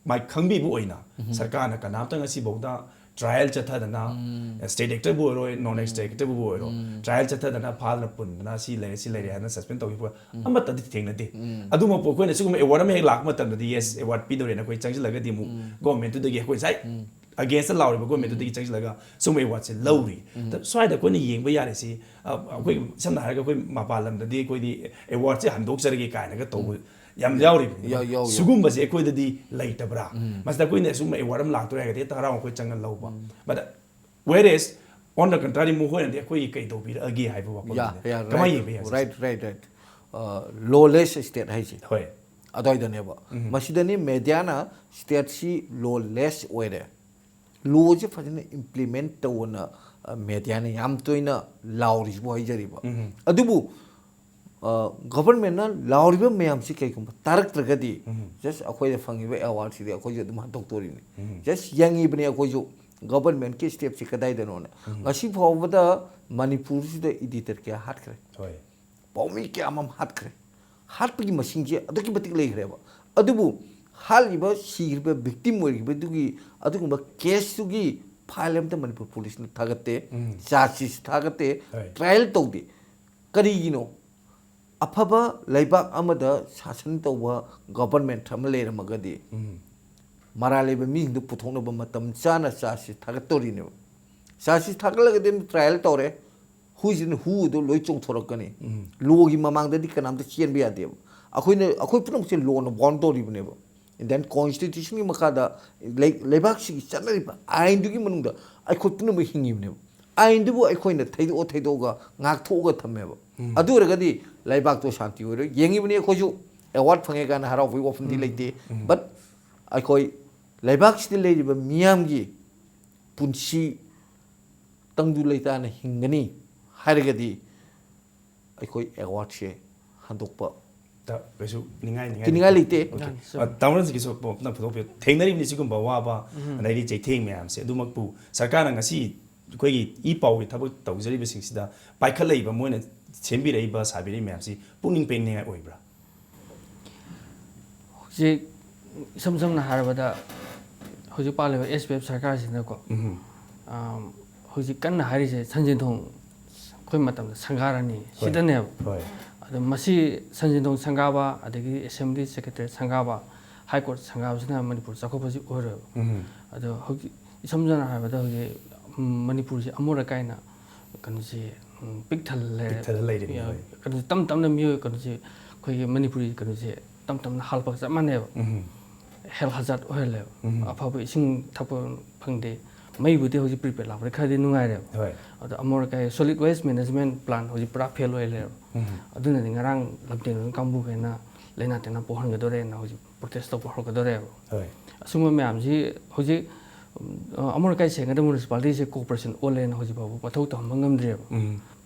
ꯃꯥꯏ ꯈꯪꯕꯤꯕ ꯑꯣꯏꯅ ꯁꯔꯀꯥꯔꯅ ꯀꯅꯥꯝꯇ ꯉꯁꯤꯐꯥꯎꯗ ꯇ꯭ꯔꯥꯏꯌꯦꯜ ꯆꯠꯊꯗꯅ, ꯁ꯭ꯇꯦꯠ ꯑꯦꯛꯇꯔꯕꯨ ꯑꯣꯏꯔꯣ, ꯅꯣꯟ ꯁ꯭ꯇꯦꯠ ꯑꯦꯛꯇꯔꯕꯨ ꯑꯣꯏꯔꯣ, ꯇ꯭ꯔꯥꯏꯌꯦꯜ ꯆꯠꯊꯗꯅ ꯐꯥꯗꯅ ꯄꯨꯟꯗꯅ ꯁꯤ ꯂꯩꯔꯦ, ꯁꯤ ꯂꯩꯔꯦ ꯍꯥꯏꯅ ꯁꯁꯄꯦꯟ ꯇꯧꯈꯤꯕ ꯑꯃꯠꯇꯗꯤ ꯊꯦꯡꯅꯗꯦ꯫ ꯑꯗꯨꯃꯛꯄꯨ ꯑꯩꯈꯣꯏꯅ ꯁꯤꯒꯨꯝꯕ ꯑꯦꯋꯥꯔꯗ ꯑꯃ ꯍꯦꯛ ꯂꯥꯛꯄ ꯃꯇꯝꯗꯗꯤ, ꯌꯦꯁ, ꯑꯦꯋꯥꯔꯗ ꯄꯤꯗꯧꯔꯦꯅ ꯑꯩꯈꯣꯏ ꯆꯪꯁꯤꯜꯂꯒꯗꯤ ꯑꯃꯨꯛ ꯒꯣꯔꯃꯦꯟꯠꯇꯨꯗꯒꯤ ꯑꯩꯈꯣꯏ ꯉꯁꯥꯏ ꯑꯒꯦꯟꯁꯇ ꯂꯥꯎꯔꯤꯕ ꯒꯣꯔꯃꯦꯟꯠꯇꯨꯗꯒꯤ ꯆꯪꯁꯤꯜꯂꯒ ꯁꯤꯒꯨꯝꯕ ꯑꯦꯋꯥꯔꯗꯁꯦ ꯂꯧꯔꯤ꯫ ꯑꯗ ꯁ꯭ꯋꯥꯏꯗ ꯑꯩꯈꯣꯏꯅ ꯌꯦꯡꯕ ꯌꯥꯔꯤꯁꯤ, ꯑ, ꯑꯩꯈꯣꯏ ꯁꯝꯅ ꯍꯥꯏꯔꯒ ꯑꯩꯈꯣꯏ ꯃꯄꯥꯟ ꯂꯝꯗꯗꯤ ꯑꯩꯈꯣꯏꯗꯤ ꯑꯦꯋꯥꯔꯗꯁꯦ ꯍꯟꯗꯣꯛꯆꯔꯒꯦ ꯀꯥꯏꯅꯒ ꯇꯧꯕ ꯌꯥꯝ ꯌꯥꯎꯔꯤꯕꯅꯤ꯫ ꯌꯥꯎ- ꯌꯥꯎ- ꯌꯥꯎ꯫ ꯁꯤꯒꯨꯝꯕꯁꯦ ꯑꯩꯈꯣꯏꯗꯗꯤ ꯂꯩꯇꯕ꯭ꯔꯥ? ꯃꯁꯤꯗ ꯑꯩꯈꯣꯏꯅ ꯁꯤꯒꯨꯝꯕ ꯑꯦꯋꯥꯔꯗ ꯑꯃ ꯂꯥꯛꯇꯣꯔꯦ ꯍꯥꯏꯔꯒꯗꯤ ꯍꯦꯛꯇ ꯍꯔꯥꯎ ꯑꯩꯈꯣꯏ ꯆꯪꯉ ꯂꯧꯕ꯫ But whereas on the contrary, ꯃꯈꯣꯏꯅꯗꯤ ꯑꯩꯈꯣꯏꯒꯤ ꯀꯩ ꯇꯧꯕꯤꯔꯛꯑꯒꯦ ꯍꯥꯏꯕ ꯋꯥꯐꯝꯗꯨꯅꯦ꯫ Yeah, yeah, ꯀꯃꯥꯏꯅ right, ꯌꯦꯡꯕ ꯌꯥꯏ? Right, right, right. Uh, lawless state ꯍꯥꯏꯁꯦ ꯍꯣꯏ꯫ ꯑꯗꯨꯋꯥꯏꯗꯅꯦꯕ꯫ ꯃꯁꯤꯗꯅꯤ ꯃꯦꯗꯤꯌꯥꯅ ꯁ꯭ꯇꯦꯠꯁꯤ ꯂꯣꯂꯦꯁ ꯑꯣꯏꯔꯦ, ꯂꯣꯁꯤ ꯐꯖꯅ ꯏꯝꯄ꯭ꯂꯤꯃꯦꯟ ꯇꯧꯑꯣꯅ, ꯑ, ꯃꯦꯗꯤꯌꯥꯅ ꯌꯥꯝ ꯇꯣꯏꯅ ꯂꯥꯎꯔꯤꯁꯤꯕꯨ ꯍꯥꯏꯖꯔꯤꯕ꯫ ꯑꯗꯨꯕꯨ, ꯑ, ꯒꯚꯔꯟꯃꯦꯟꯠꯅ ꯂꯥꯎꯔꯤꯕ ꯃꯌꯥꯝꯁꯤ ꯀꯩꯒꯨꯝꯕ ꯇꯥꯔꯛꯇ꯭ꯔꯒꯗꯤ, ꯖꯁ ꯑꯩꯈꯣꯏꯗ ꯐꯪꯉꯤꯕ ꯑꯦꯋꯥꯔꯗꯁꯤꯗꯤ ꯑꯩꯈꯣꯏꯁꯨ ꯑꯗꯨꯝ ꯍꯟꯗꯣꯛꯇꯣꯔꯤꯕꯅꯤ꯫ ꯖꯁ ꯌꯦꯡꯉꯤꯕꯅꯤ ꯑꯩꯈꯣꯏꯁꯨ ꯒꯚꯔꯟꯃꯦꯟꯠꯀꯤ ꯁ꯭ꯇꯦꯞꯁꯤ ꯀꯗꯥꯏꯗꯅꯣꯅ꯫ ꯉꯁꯤ ꯐꯥꯎꯕꯗ ꯃꯅꯤꯄꯨꯔꯁꯤꯗ ꯏꯗꯤꯇꯔ ꯀꯌꯥ ꯍꯥꯠꯈ꯭ꯔꯦ꯫ ꯍꯣꯏ꯫ ꯄꯥꯎꯃꯤ ꯀꯌꯥ ꯑꯃ ꯍꯥꯠꯈ꯭ꯔꯦ꯫ ꯍꯥꯠꯄꯒꯤ ꯃꯁꯤꯡꯁꯦ ꯑꯗꯨꯛꯀꯤ ꯃꯇꯤꯛ ꯂꯩꯈ꯭ꯔꯦꯕ꯫ ꯑꯗꯨꯕꯨ ꯍꯥꯠꯂꯤꯕ, ꯁꯤꯈ꯭ꯔꯤꯕ, ꯚꯤꯛꯇꯤꯝ ꯑꯣꯏꯔꯤꯕꯗꯨꯒꯤ ꯑꯗꯨꯒꯨꯝꯕ ꯀꯦꯁꯇꯨꯒꯤ ꯐꯥꯏꯜ ꯑꯃꯇ ꯃꯅꯤꯄꯨꯔ ꯄꯨꯂꯤꯁꯅ ꯊꯥꯒꯠꯇꯦ, ꯆꯥꯔꯖ ꯁꯤꯠ ꯊꯥꯒꯠꯇꯦ, ꯍꯣꯏ꯫ ꯇ꯭ꯔꯥꯏꯌꯦꯜ ꯇꯧꯗꯦ꯫ ꯀꯔꯤꯒꯤꯅꯣ? ꯑꯐꯕ ꯂꯩꯕꯥꯛ ꯑꯃꯗ ꯁꯥꯁꯟ ꯇꯧꯕ ꯒꯚꯔꯟꯃꯦꯟꯠ ꯑꯃ ꯂꯩꯔꯝꯃꯒꯗꯤ, ꯃꯔꯥꯜ ꯂꯩꯕ ꯃꯤꯁꯤꯡꯗꯨ ꯄꯨꯊꯣꯛꯅꯕ ꯃꯇꯝ ꯆꯥꯅ ꯆꯥꯔꯖ ꯁꯤꯠ ꯊꯥꯒꯠꯇꯧꯔꯤꯅꯦꯕ꯫ ꯆꯥꯔꯖ ꯁꯤꯠ ꯊꯥꯒꯠꯂꯒꯗꯤ ꯇ꯭ꯔꯥꯏꯌꯦꯜ ꯇꯧꯔꯦ, ꯍꯨꯏꯁꯤꯅ ꯍꯨꯗꯣ ꯂꯣꯏ ꯆꯣꯡꯊꯣꯔꯛꯀꯅꯤ꯫ ꯂꯣꯒꯤ ꯃꯃꯥꯡꯗꯗꯤ ꯀꯅꯥꯝꯇ ꯆꯦꯟꯕ ꯌꯥꯗꯦꯕ꯫ ꯑꯩꯈꯣꯏꯅ, ꯑꯩꯈꯣꯏ ꯄꯨꯝꯅꯃꯛꯁꯦ ꯂꯣꯅ ꯕꯥꯎꯟ ꯇꯧꯔꯤꯕꯅꯦꯕ꯫ ꯏꯟꯗꯤꯌꯟ ꯀꯣꯟꯁꯇꯤꯇ꯭ꯌꯨꯁꯟꯒꯤ ꯃꯈꯥꯗ ꯂꯩ-, ꯂꯩꯕꯥꯛꯁꯤꯒꯤ ꯆꯠꯅꯔꯤꯕ ꯑꯥꯏꯟꯗꯨꯒꯤ ꯃꯅꯨꯡꯗ ꯑꯩꯈꯣꯏ ꯄꯨꯝꯅꯃꯛ ꯍꯤꯡꯉꯤꯕꯅꯦꯕ꯫ ꯑꯥꯏꯟꯗꯨꯕꯨ ꯑꯩꯈꯣꯏꯅ ꯊꯩꯗꯣꯛꯑ ꯊꯩꯗꯣꯛꯑꯒ ꯉꯥꯛꯊꯣꯛꯑꯒ ꯊꯝꯃꯦꯕ꯫ ꯑꯗꯨ ꯑꯣꯏꯔꯒꯗꯤ ꯂꯩꯕꯥꯛꯇꯣ ꯁꯥꯟꯇꯤ ꯑꯣꯏꯔꯣꯏ꯫ ꯌꯦꯡꯉꯤꯕꯅꯤ ꯑꯩꯈꯣꯏꯁꯨ, ꯑꯦꯋꯥꯔꯗ ꯐꯪꯉꯦ ꯀꯥꯏꯅ ꯍꯔꯥꯎꯕꯒꯤ ꯋꯥꯐꯝꯗꯤ ꯂꯩꯇꯦ꯫ ꯕꯠ ꯑꯩꯈꯣꯏ ꯂꯩꯕꯥꯛꯁꯤꯗ ꯂꯩꯔꯤꯕ ꯃꯤꯌꯥꯝꯒꯤ ꯄꯨꯟꯁꯤ ꯇꯪꯗꯨ ꯂꯩꯇꯥꯅ ꯍꯤꯡꯒꯅꯤ ꯍꯥꯏꯔꯒꯗꯤ ꯑꯩꯈꯣꯏ ꯑꯦꯋꯥꯔꯗꯁꯦ ꯍꯟꯗꯣꯛꯄ ꯀꯩꯁꯨ ꯅꯤꯡꯉꯥꯏ ꯀꯤꯅꯤꯡꯉꯥꯏ ꯂꯩꯇꯦ꯫ ꯇꯥꯃꯣꯅ ꯍꯧꯖꯤꯛꯀꯤꯁꯨ ꯄꯣꯠ ꯑꯃ ꯐꯣꯡꯗꯣꯛꯄꯤꯌꯨ꯫ ꯊꯦꯡꯅꯔꯤꯕꯅꯤ ꯁꯤꯒꯨꯝꯕ ꯑꯋꯥꯕ, ꯑꯗꯩꯗꯤ ꯆꯩꯊꯦꯡ ꯃꯌꯥꯝꯁꯦ꯫ ꯑꯗꯨꯃꯛꯄꯨ ꯁꯔꯀꯥꯔꯅ ꯉꯁꯤ ꯑꯩꯈꯣꯏꯒꯤ ꯏ ꯄꯥꯎꯒꯤ ꯊꯕꯛ ꯇꯧꯖꯔꯤꯕꯁꯤꯡꯁꯤꯗ ꯄꯥꯏꯈꯠꯂꯛꯏꯕ, ꯃꯣꯏꯅ ꯁꯦꯝꯕꯤꯔꯛꯏꯕ, ꯁꯥꯕꯤꯔꯛꯏꯕ ꯃꯌꯥꯝꯁꯤ ꯄꯨꯛꯅꯤꯡ ꯄꯦꯟꯅꯤꯡꯉꯥꯏ ꯑꯣꯏꯕ꯭ꯔꯥ? ꯍꯧꯖꯤꯛ ꯏꯁꯝ ꯁꯝꯅ ꯍꯥꯏꯔꯕꯗ ꯍꯧꯖꯤꯛ ꯄꯥꯜꯂꯤꯕ ꯑꯦꯁ ꯄꯤ ꯑꯦꯐ ꯁꯔꯀꯥꯔꯁꯤꯅꯀꯣ, ꯍꯧꯖꯤꯛ ꯀꯟꯅ ꯍꯥꯏꯔꯤꯁꯦ ꯁꯟꯖꯦꯟ ꯊꯣꯡ ꯑꯩꯈꯣꯏ ꯃꯇꯝꯗ ꯁꯪꯒꯥꯔꯅꯤ ꯁꯤꯗꯅꯦꯕ꯫ ꯍꯣꯏ꯫ ꯑꯗꯣ ꯃꯁꯤ ꯁꯟꯖꯦꯟ ꯊꯣꯡ ꯁꯪꯒꯥꯕ, ꯑꯗꯒꯤ ꯑꯦꯁꯦꯝꯕ꯭ꯂꯤ ꯁꯦꯀ꯭ꯔꯦꯇꯔꯤ ꯁꯪꯒꯥꯕ, ꯍꯥꯏ ꯀꯣꯔꯠ ꯁꯪꯒꯥꯕꯁꯤꯅ ꯃꯅꯤꯄꯨꯔ ꯆꯥꯎꯈꯠꯄꯁꯤ ꯑꯣꯏꯔꯣꯏꯕ꯫ ꯑꯗꯣ ꯍꯧꯖꯤꯛ ꯏꯁꯝ ꯁꯝꯅ ꯍꯥꯏꯔꯕꯗ ꯍꯧꯖꯤꯛ ꯎꯝ, ꯃꯅꯤꯄꯨꯔꯁꯤ ꯑꯃꯣꯠ ꯑꯀꯥꯏꯅ ꯀꯩꯅꯣꯁꯤ ꯎꯝ, ꯄꯤꯛ ꯊꯜꯂ ꯂꯩꯔꯦ꯫ ꯄꯤꯛ ꯊꯜꯂ ꯂꯩꯔꯤꯕꯅꯤ, ꯍꯣꯏ꯫ ꯀꯩꯅꯣꯁꯤ ꯇꯞ ꯇꯞꯅ ꯃꯤꯑꯣꯏ ꯀꯩꯅꯣꯁꯤ ꯑꯩꯈꯣꯏꯒꯤ ꯃꯅꯤꯄꯨꯔꯤ ꯀꯩꯅꯣꯁꯦ ꯇꯞ ꯇꯞꯅ ꯍꯥꯜꯂꯛꯄꯒ ꯆꯞ ꯃꯥꯟꯅꯩꯕ꯫ ꯍꯦꯜꯊ ꯍꯖꯥꯔꯗ ꯑꯣꯏꯍꯜꯂꯦꯕ꯫ ꯑꯐꯕ ꯏꯁꯤꯡ ꯊꯛꯄ ꯐꯪꯗꯦ꯫ ꯃꯩꯕꯨꯗꯤ ꯍꯧꯖꯤꯛ ꯄ꯭ꯔꯤꯄꯦꯗ ꯂꯥꯛꯄꯗꯤ ꯈꯔꯗꯤ ꯅꯨꯡꯉꯥꯏꯔꯦꯕ꯫ ꯍꯣꯏ꯫ ꯑꯗꯣ ꯑꯃꯣꯠ ꯑꯀꯥꯏ ꯁꯣꯂꯤꯗ ꯋꯦꯁ ꯃꯦꯅꯦꯖꯃꯦꯟ ꯄ꯭ꯂꯥꯟ ꯍꯧꯖꯤꯛ ꯄꯨꯔꯥ ꯐꯦꯜ ꯑꯣꯏ ꯂꯩꯔꯦꯕ꯫ ꯑꯗꯨꯅꯗꯤ ꯉꯔꯥꯡ ꯂꯝꯇꯦꯡ ꯀꯥꯡꯕꯨꯈꯩꯅ ꯂꯥꯏꯅꯥ ꯇꯤꯟꯅꯥ ꯄꯣꯛꯍꯟꯒꯗꯣꯔꯦꯅ ꯍꯧꯖꯤꯛ ꯄ꯭ꯔꯣꯇꯦꯁ ꯇꯧꯕ ꯍꯧꯔꯛꯀꯗꯣꯔꯦꯕ꯫ ꯍꯣꯏ꯫ ꯑꯁꯨꯝꯕ ꯃꯌꯥꯝꯁꯤ ꯍꯧꯖꯤꯛ ꯑ, ꯑꯃꯣꯠ ꯑꯀꯥꯏ ꯁꯦꯡꯒꯗꯕ ꯃ꯭ꯌꯨꯅꯤꯁꯤꯄꯥꯂꯤꯇꯤꯁꯦ ꯀꯣꯔꯄꯣꯔꯦꯁꯟ ꯑꯣꯜꯂꯦꯅ ꯍꯧꯖꯤꯛ ꯐꯥꯎꯕ ꯃꯊꯧ ꯇꯧꯍꯟꯕ ꯉꯝꯗ꯭ꯔꯦꯕ꯫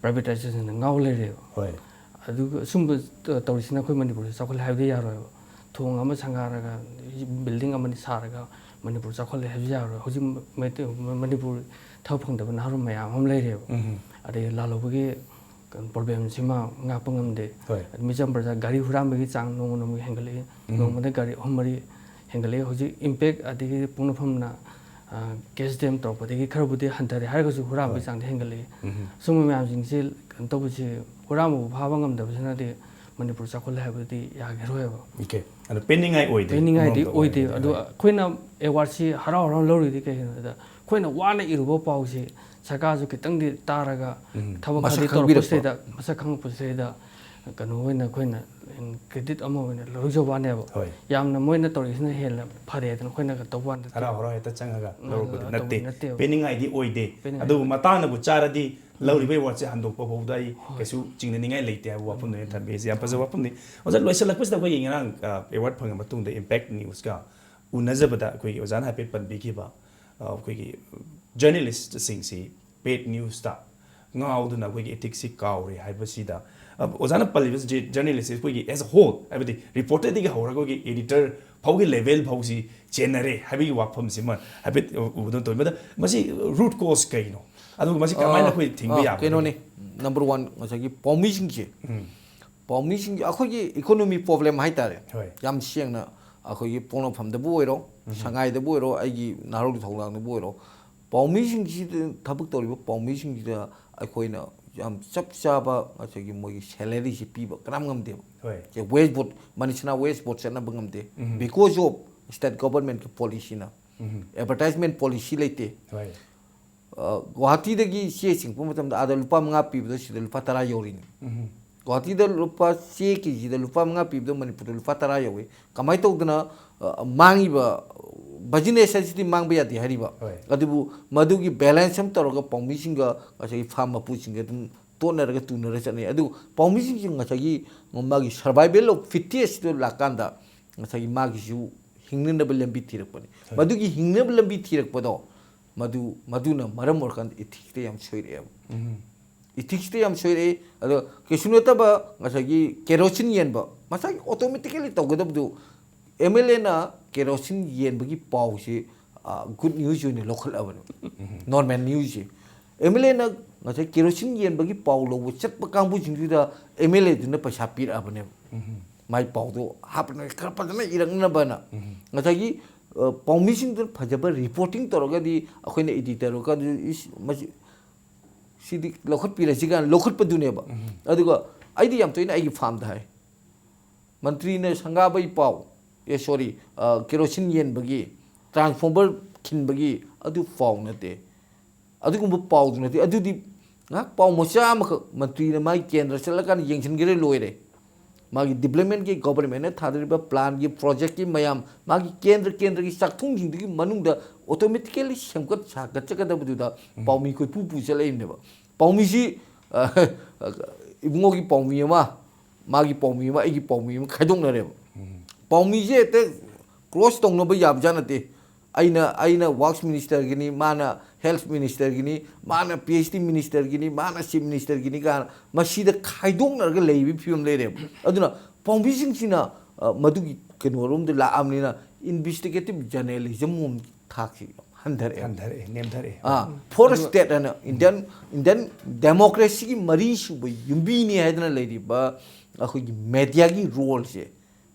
ꯄ꯭ꯔꯥꯏꯚꯦꯇꯥꯏꯖꯦꯁꯟꯗ ꯉꯥꯎ ꯂꯩꯔꯦꯕ꯫ ꯍꯣꯏ꯫ ꯑꯗꯨꯒ ꯁꯨꯝꯕ ꯇ-, ꯇꯧꯔꯤꯁꯤꯅ ꯑꯩꯈꯣꯏ ꯃꯅꯤꯄꯨꯔꯁꯦ ꯆꯥꯎꯈꯠꯂꯦ ꯍꯥꯏꯕꯗꯤ ꯌꯥꯔꯣꯏꯕ꯫ ꯊꯣꯡ ꯑꯃ ꯁꯪꯒꯥꯔꯒ, ꯕꯤꯜꯗꯤꯡ ꯑꯃꯅꯤ ꯁꯥꯔꯒ ꯃꯅꯤꯄꯨꯔ ꯆꯥꯎꯈꯠꯂꯦ ꯍꯥꯏꯕꯁꯨ ꯌꯥꯔꯣꯏ꯫ ꯍꯧꯖꯤꯛ ꯃꯩꯇꯩ-, ꯃꯅꯤꯄꯨꯔ ꯊꯕꯛ ꯐꯪꯗꯕ ꯅꯍꯥꯔꯣꯜ ꯃꯌꯥꯝ ꯑꯃ ꯂꯩꯔꯦꯕ꯫ ꯑꯗꯩ ꯂꯥꯜꯍꯧꯕꯒꯤ ꯄ꯭ꯔꯣꯕ꯭ꯂꯦꯝꯁꯤꯃ ꯉꯥꯛꯄ ꯉꯝꯗꯦ꯫ ꯍꯣꯏ꯫ ꯃꯤꯆꯝ ꯄ꯭ꯔꯖꯥ ꯒꯥꯔꯤ ꯍꯨꯔꯥꯟꯕꯒꯤ ꯆꯥꯡ ꯅꯣꯡꯃ ꯅꯣꯡꯃꯒꯤ ꯍꯦꯟꯒꯠꯂꯛꯏ꯫ ꯅꯣꯡꯃꯗ ꯒꯥꯔꯤ ꯑꯍꯨꯝ ꯃꯔꯤ ꯍꯦꯟꯒꯠꯂꯛꯏ꯫ ꯍꯧꯖꯤꯛ ꯏꯝꯄꯦꯛ ꯑꯗꯒꯤ ꯄꯣꯛꯅꯐꯝꯅ, ꯑ, ꯀꯦꯁ ꯗꯦꯝ ꯇꯧꯔꯛꯄꯗꯒꯤ ꯈꯔꯕꯨꯗꯤ ꯍꯟꯊꯔꯦ ꯍꯥꯏꯔꯒꯁꯨ ꯍꯨꯔꯥꯟꯕꯒꯤ ꯆꯥꯡꯗꯤ ꯍꯦꯟꯒꯠꯂꯛꯏ꯫ ꯁꯨꯝꯕ ꯃꯌꯥꯝꯁꯤꯡꯁꯦ ꯀꯩꯅꯣ ꯇꯧꯕꯁꯤ, ꯍꯨꯔꯥꯟꯕꯕꯨ ꯐꯥꯕ ꯉꯝꯗꯕꯁꯤꯅꯗꯤ ꯃꯅꯤꯄꯨꯔ ꯆꯥꯎꯈꯠꯂꯦ ꯍꯥꯏꯕꯗꯤ ꯌꯥꯈꯤꯔꯣꯏꯕ꯫ ꯑꯣꯀꯦ꯫ ꯑꯗꯣ ꯄꯦꯟꯅꯤꯡꯉꯥꯏ ꯑꯣꯏꯗꯦ꯫ ꯄꯦꯟꯅꯤꯡꯉꯥꯏꯗꯤ ꯑꯃꯔꯣꯝꯗ ꯑꯣꯏꯗꯦ꯫ ꯑꯣꯏꯔꯒꯗꯤ, ꯑꯗꯣ ꯍꯣꯏ꯫ ꯑꯩꯈꯣꯏꯅ ꯑꯦꯋꯥꯔꯗꯁꯤ ꯍꯔꯥꯎ ꯍꯔꯥꯎ ꯂꯧꯔꯤꯗꯤ ꯀꯩꯒꯤꯅꯣ ꯍꯥꯏꯗ, ꯑꯩꯈꯣꯏꯅ ꯋꯥꯅ ꯏꯔꯨꯕ ꯄꯥꯎꯁꯤ ꯁꯔꯀꯥꯔꯁꯨ ꯈꯤꯇꯪꯗꯤ ꯇꯥꯔꯒ, ꯊꯕꯛ ꯃꯁꯛ ꯈꯔꯗꯤ ꯈꯪꯕꯤꯔꯛꯄ꯫ ꯇꯧꯔꯛꯄꯁꯤꯗꯩꯗ, ꯃꯁꯛ ꯈꯪꯉꯛꯄꯁꯤꯗꯩꯗ, ꯀꯩꯅꯣ ꯑꯣꯏꯅ ꯑꯩꯈꯣꯏꯅ ꯀ꯭ꯔꯦꯗꯤꯠ ꯑꯃ ꯑꯣꯏꯅ ꯂꯧꯖꯕ ꯋꯥꯅꯦꯕ꯫ ꯍꯣꯏ꯫ ꯌꯥꯝꯅ ꯃꯣꯏꯅ ꯇꯧꯔꯤꯁꯤꯅ ꯍꯦꯟꯅ ꯐꯔꯦꯗꯅ ꯑꯩꯈꯣꯏꯅ ꯇꯧꯕ ꯋꯥꯅ ꯅꯠꯇꯦ꯫ ꯍꯔꯥꯎ ꯍꯔꯥꯎ ꯍꯦꯛꯇ ꯆꯪꯉꯒ ꯎꯝ, ꯂꯧꯔꯨꯕꯗꯤ ꯇꯧꯕ ꯅꯠꯇꯦ꯫ ꯅꯠꯇꯦꯕ꯫ ꯄꯦꯟꯅꯤꯡꯉꯥꯏꯗꯤ ꯑꯣꯏꯗꯦ꯫ ꯄꯦꯟꯅꯤꯡꯉꯥꯏ ꯑꯗꯨꯕꯨ ꯃꯇꯥꯡꯅꯕꯨ ꯆꯥꯔꯗꯤ ꯂꯧꯔꯤꯕ ꯑꯦꯋꯥꯔꯗꯁꯦ ꯍꯟꯗꯣꯛꯄ ꯐꯥꯎꯗ ꯑꯩ ꯀꯩꯁꯨ ꯆꯤꯡꯅꯅꯤꯡꯉꯥꯏ ꯂꯩꯇꯦ ꯍꯥꯏꯕ ꯋꯥꯐꯝꯗꯨꯅꯦ ꯊꯝꯕꯤꯔꯤꯁꯦ꯫ ꯌꯥꯝ ꯐꯖꯕ ꯋꯥꯐꯝꯅꯤ꯫ ꯑꯣꯖꯥ, ꯂꯣꯏꯁꯤꯜꯂꯛꯄꯁꯤꯗ ꯑꯩꯈꯣꯏꯒꯤ ꯉꯔꯥꯡ ꯑꯦꯋꯥꯔꯗ ꯐꯪꯉ ꯃꯇꯨꯡꯗ ꯏꯝꯄꯦꯛ ꯅ꯭ꯌꯨꯁꯀ ꯎꯅꯖꯕꯗ ꯑꯩꯈꯣꯏꯒꯤ ꯑꯣꯖꯥꯅ ꯍꯥꯏꯐꯦꯠ ꯄꯟꯕꯤꯈꯤꯕ, ꯑ, ꯑꯩꯈꯣꯏꯒꯤ ꯖꯔꯅꯦꯂꯤꯁꯁꯤꯡꯁꯤ ꯄꯦꯗ ꯅ꯭ꯌꯨꯁꯇ ꯉꯥꯎꯗꯨꯅ ꯑꯩꯈꯣꯏꯒꯤ ꯏꯊꯤꯛꯁꯁꯤ ꯀꯥꯎꯔꯦ ꯍꯥꯏꯕꯁꯤꯗ, ꯑ, ꯑꯣꯖꯥꯅ ꯄꯜꯂꯤꯕꯁꯤ ꯖꯔꯅꯦꯂꯤꯁꯁꯤ ꯑꯩꯈꯣꯏꯒꯤ as a whole, ꯍꯥꯏꯕꯗꯤ ꯔꯤꯄꯣꯔꯇꯔꯗꯒꯤ ꯍꯧꯔꯒ ꯑꯩꯈꯣꯏꯒꯤ ꯑꯦꯗꯤꯇꯔ ꯐꯥꯎꯒꯤ ꯂꯦꯚꯦꯜ ꯐꯥꯎꯁꯤ ꯆꯦꯟꯅꯔꯦ ꯍꯥꯏꯕꯒꯤ ꯋꯥꯐꯝꯁꯤꯃ ꯍꯥꯏꯐꯦꯠ ꯎꯕꯗ ꯇꯧꯋꯤ꯫ ꯃꯗ ꯃꯁꯤ ꯔꯨꯠ ꯀꯣꯁ ꯀꯩꯅꯣ? ꯑꯗꯨꯒ ꯃꯁꯤ ꯀꯃꯥꯏꯅ ꯑꯩꯈꯣꯏ ꯊꯤꯡꯕ ꯑ, ꯌꯥꯕꯒꯦ? ꯀꯩꯅꯣꯅꯤ, ꯅꯝꯕꯔ ꯋꯥꯟ, ꯉꯁꯥꯏꯒꯤ ꯄꯥꯎꯃꯤꯁꯤꯡꯁꯦ, ꯎꯝ꯫ ꯄꯥꯎꯃꯤꯁꯤꯡꯁꯦ ꯑꯩꯈꯣꯏꯒꯤ ꯏꯀꯣꯅꯣꯃꯤ ꯄ꯭ꯔꯣꯕ꯭ꯂꯦꯝ ꯍꯥꯏꯇꯥꯔꯦ꯫ ꯍꯣꯏ꯫ ꯌꯥꯝ ꯁꯦꯡꯅ ꯑꯩꯈꯣꯏꯒꯤ ꯄꯣꯛꯅꯐꯝꯗꯕꯨ ꯑꯣꯏꯔꯣ, ꯁꯉꯥꯏꯗꯕꯨ ꯑꯣꯏꯔꯣ, ꯑꯩꯒꯤ ꯅꯍꯥꯔꯣꯜꯒꯤ ꯊꯧꯗꯥꯡꯗꯕꯨ ꯑꯣꯏꯔꯣ, ꯄꯥꯎꯃꯤꯁꯤꯡꯁꯤꯗ ꯊꯕꯛ ꯇꯧꯔꯤꯕ ꯄꯥꯎꯃꯤꯁꯤꯡꯁꯤꯗ ꯑꯩꯈꯣꯏꯅ ꯌꯥꯝ ꯆꯞ ꯆꯥꯕ ꯉꯁꯥꯏꯒꯤ ꯃꯣꯏꯒꯤ ꯁꯦꯂꯔꯤꯁꯤ ꯄꯤꯕ ꯀꯅꯥꯝ ꯉꯝꯗꯦꯕ꯫ ꯍꯣꯏ꯫ ꯋꯦꯁ ꯕꯣꯠ, ꯃꯅꯤꯁꯅꯥ ꯋꯦꯁ ꯕꯣꯠ ꯆꯠꯅꯕ ꯉꯝꯗꯦ꯫ ꯎꯝ꯫ Because of state government ꯀꯤ ꯄꯣꯂꯤꯁꯤꯅ꯫ ꯎꯝ꯫ ꯑꯦꯗꯚꯔꯇꯥꯏꯖꯃꯦꯟ ꯄꯣꯂꯤꯁꯤ ꯂꯩꯇꯦ꯫ ꯍꯣꯏ꯫ ꯑ, ꯒꯨꯋꯥꯍꯥꯇꯤꯗꯒꯤ ꯆꯦ ꯆꯤꯡꯄ ꯃꯇꯝꯗ ꯑꯥꯗ ꯂꯨꯄꯥ ꯃꯉꯥ ꯄꯤꯕꯗꯣ ꯁꯤꯗ ꯂꯨꯄꯥ ꯇꯔꯥ ꯌꯧꯔꯤꯅꯤ꯫ ꯎꯝ꯫ ꯒꯨꯋꯥꯍꯥꯇꯤꯗ ꯂꯨꯄꯥ ꯆꯦ ꯀꯦꯖꯤꯗ ꯂꯨꯄꯥ ꯃꯉꯥ ꯄꯤꯕꯗꯣ ꯃꯅꯤꯄꯨꯔꯗ ꯂꯨꯄꯥ ꯇꯔꯥ ꯌꯧꯏ꯫ ꯀꯃꯥꯏꯅ ꯇꯧꯗꯅ, ꯑ, ꯃꯥꯡꯉꯤꯕ ꯕꯤꯖꯤꯅꯦꯁ ꯍꯥꯏꯁꯤꯗꯤ ꯃꯥꯡꯕ ꯌꯥꯗꯦ ꯍꯥꯏꯔꯤꯕ꯫ ꯍꯣꯏ꯫ ꯑꯗꯨꯕꯨ ꯃꯗꯨꯒꯤ ꯕꯦꯂꯦꯟꯁ ꯑꯃ ꯇꯧꯔꯒ ꯄꯥꯎꯃꯤꯁꯤꯡꯒ ꯉꯁꯥꯏꯒꯤ ꯐꯥꯔꯝ ꯃꯄꯨꯁꯤꯡꯒ ꯑꯗꯨꯝ ꯇꯣꯠꯅꯔꯒ ꯇꯨꯅꯔ ꯆꯠꯅꯩ꯫ ꯑꯗꯨ ꯄꯥꯎꯃꯤꯁꯤꯡꯁꯤ ꯉꯁꯥꯏꯒꯤ ꯃꯥꯒꯤ survival of fittest ꯂꯥꯛꯀꯥꯟꯗ ꯉꯁꯥꯏꯒꯤ ꯃꯥꯒꯤꯁꯨ ꯍꯤꯡꯅꯅꯕ ꯂꯝꯕꯤ ꯊꯤꯔꯛꯄꯅꯤ꯫ ꯍꯣꯏ꯫ ꯃꯗꯨꯒꯤ ꯍꯤꯡꯅꯕ ꯂꯝꯕꯤ ꯊꯤꯔꯛꯄꯗꯣ ꯃꯗꯨ, ꯃꯗꯨꯅ ꯃꯔꯝ ꯑꯣꯏꯔꯀꯥꯟꯗ ꯏꯊꯤꯛꯁꯇ ꯌꯥꯝ ꯁꯣꯏꯔꯛꯑꯦꯕ꯫ ꯎꯝ꯫ ꯏꯊꯤꯛꯁꯇ ꯌꯥꯝ ꯁꯣꯏꯔꯛꯑꯦ꯫ ꯑꯗꯣ ꯀꯩꯁꯨ ꯅꯠꯇꯕ ꯉꯁꯥꯏꯒꯤ ꯀꯦꯔꯣꯁꯤꯟ ꯌꯦꯟꯕ, ꯉꯁꯥꯏꯒꯤ ꯑꯣꯇꯣꯃꯦꯇꯤꯀꯦꯂꯤ ꯇꯧꯒꯗꯕꯗꯨ, ꯑꯦꯝ ꯑꯦꯜ ꯑꯦꯅ ꯀꯦꯔꯣꯁꯤꯟ ꯌꯦꯟꯕꯒꯤ ꯄꯥꯎꯁꯤ, ꯑ, ꯒꯨꯗ ꯅ꯭ꯌꯨꯁ ꯑꯣꯏꯅ ꯂꯧꯈꯠꯂꯕꯅꯦ, ꯅꯣꯔꯃꯦꯜ ꯅ꯭ꯌꯨꯁꯁꯤ꯫ ꯑꯦꯝ ꯑꯦꯜ ꯑꯦꯅ ꯉꯁꯥꯏ ꯀꯦꯔꯣꯁꯤꯟ ꯌꯦꯟꯕꯒꯤ ꯄꯥꯎ ꯂꯧꯕ ꯆꯠꯄ ꯀꯥꯡꯕꯨꯁꯤꯡꯗꯨꯗ ꯑꯦꯝ ꯑꯦꯜ ꯑꯦꯗꯨꯅ ꯄꯩꯁꯥ ꯄꯤꯔꯛꯑꯕꯅꯦꯕ꯫ ꯎꯝ꯫ ꯃꯥꯏ ꯄꯥꯎꯗꯣ ꯍꯥꯞꯄꯅ ꯈꯔ ꯐꯖꯅ ꯏꯔꯛꯅꯕꯅ꯫ ꯎꯝ꯫ ꯉꯁꯥꯏꯒꯤ, ꯑ, ꯄꯥꯎꯃꯤꯁꯤꯡꯗꯨꯅ ꯐꯖꯕ ꯔꯤꯄꯣꯔꯇꯤꯡ ꯇꯧꯔꯒꯗꯤ ꯑꯩꯈꯣꯏꯅ ꯏꯗꯤꯇꯔ ꯑꯣꯏꯔꯀꯥꯟꯗ, "ꯏꯁ, ꯃꯁꯤ, ꯁꯤꯗꯤ ꯂꯧꯈꯠꯄꯤꯔꯁꯤ" ꯀꯥꯏꯅ ꯂꯧꯈꯠꯄꯗꯨꯅꯦꯕ꯫ ꯎꯝ꯫ ꯑꯗꯨꯒ ꯑꯩꯗꯤ ꯌꯥꯝ ꯇꯣꯏꯅ ꯑꯩꯒꯤ ꯐꯥꯔꯝꯗ ꯍꯥꯏ, ꯃꯟꯇ꯭ꯔꯤꯅ ꯁꯪꯒꯥꯕꯩ ꯄꯥꯎ, ꯑꯦ, ꯁꯣꯔꯤ, ꯑ, ꯀꯦꯔꯣꯁꯤꯟ ꯌꯦꯟꯕꯒꯤ, ꯇ꯭ꯔꯥꯟꯁꯐꯣꯔꯃꯔ ꯈꯤꯟꯕꯒꯤ, ꯑꯗꯨ ꯄꯥꯎ ꯅꯠꯇꯦ꯫ ꯑꯗꯨꯒꯨꯝꯕ ꯄꯥꯎꯗꯨ ꯅꯠꯇꯦ꯫ ꯑꯗꯨꯗꯤ ꯉꯥꯏꯍꯥꯛ ꯄꯥꯎ ꯃꯆꯥ ꯑꯃꯈꯛ ꯃꯟꯇ꯭ꯔꯤꯅ ꯃꯥꯒꯤ ꯀꯦꯟꯗ꯭ꯔ ꯆꯠꯂꯀꯥꯟꯗ ꯌꯦꯡꯁꯤꯟꯈ꯭ꯔꯦ, ꯂꯣꯏꯔꯦ꯫ ꯃꯥꯒꯤ ꯗꯤꯕ꯭ꯂꯞꯃꯦꯟꯒꯤ, ꯒꯣꯕꯔꯃꯦꯟꯅ ꯊꯥꯗꯔꯤꯕ ꯄ꯭ꯂꯥꯟꯒꯤ, ꯄ꯭ꯔꯣꯖꯦꯛꯀꯤ ꯃꯌꯥꯝ, ꯃꯥꯒꯤ ꯀꯦꯟꯗ꯭ꯔ ꯀꯦꯟꯗ꯭ꯔꯒꯤ ꯆꯥꯛꯊꯨꯡꯁꯤꯡꯗꯨꯒꯤ ꯃꯅꯨꯡꯗ ꯑꯣꯇꯣꯃꯦꯇꯤꯀꯦꯜꯂꯤ ꯁꯦꯝꯒꯠ ꯁꯥꯒꯠꯆꯒꯗꯕꯗꯨꯗ ꯄꯥꯎꯃꯤ ꯀꯣꯏꯄꯨ ꯄꯨꯁꯜꯂꯛꯏꯕꯅꯦꯕ꯫ ꯄꯥꯎꯃꯤꯁꯤ, ꯑ, ꯏꯕꯨꯡꯉꯣꯒꯤ ꯄꯥꯎꯃꯤ ꯑꯃ, ꯃꯥꯒꯤ ꯄꯥꯎꯃꯤ ꯑꯃ, ꯑꯩꯒꯤ ꯄꯥꯎꯃꯤ ꯑꯃ ꯈꯥꯏꯗꯣꯛꯅꯔꯦꯕ꯫ ꯄꯥꯎꯃꯤꯁꯦ ꯍꯦꯛꯇ ꯀ꯭ꯂꯣꯁ ꯇꯧꯅꯕ ꯌꯥꯕꯖꯥꯠ ꯅꯠꯇꯦ꯫ ꯑꯩꯅ, ꯑꯩꯅ ꯋꯥꯔꯛꯁ ꯃꯤꯅꯤꯁꯇꯔꯒꯤꯅꯤ, ꯃꯥꯅ ꯍꯦꯜꯊ ꯃꯤꯅꯤꯁꯇꯔꯒꯤꯅꯤ, ꯃꯥꯅ ꯄꯤ ꯑꯩꯆ ꯗꯤ ꯃꯤꯅꯤꯁꯇꯔꯒꯤꯅꯤ, ꯃꯥꯅ ꯆꯤꯐ ꯃꯤꯅꯤꯁꯇꯔꯒꯤꯅꯤ ꯀꯥꯏꯅ ꯃꯁꯤꯗ ꯈꯥꯏꯗꯣꯛꯅꯔꯒ ꯂꯩꯕꯒꯤ ꯐꯤꯕꯝ ꯂꯩꯔꯦꯕ꯫ ꯑꯗꯨꯅ ꯄꯥꯎꯃꯤꯁꯤꯡꯁꯤꯅ, ꯑ, ꯃꯗꯨꯒꯤ ꯀꯩꯅꯣꯔꯣꯝꯗ ꯂꯥꯛꯑꯕꯅꯤꯅ, ꯏꯟꯚꯦꯁꯇꯤꯒꯦꯇꯤꯚ ꯖꯔꯅꯦꯂꯤꯖꯝ ꯊꯥꯛꯁꯤ ꯍꯟꯊꯔꯛꯑꯦ꯫ ꯍꯟꯊꯔꯛꯑꯦ, ꯅꯦꯝꯊꯔꯛꯑꯦ꯫ ꯑꯥ, ꯐꯣꯔ ꯁ꯭ꯇꯦꯠ ꯍꯥꯏꯅ, ꯏꯟꯗꯤꯌꯟ, ꯏꯟꯗꯤꯌꯟ ꯗꯦꯃꯣꯀ꯭ꯔꯦꯁꯤꯒꯤ ꯃꯔꯤ ꯁꯨꯕ ꯌꯨꯝꯕꯤꯅꯤ ꯍꯥꯏꯗꯅ ꯂꯩꯔꯤꯕ ꯑꯩꯈꯣꯏꯒꯤ ꯃꯦꯗꯤꯌꯥꯒꯤ ꯔꯣꯜꯁꯦ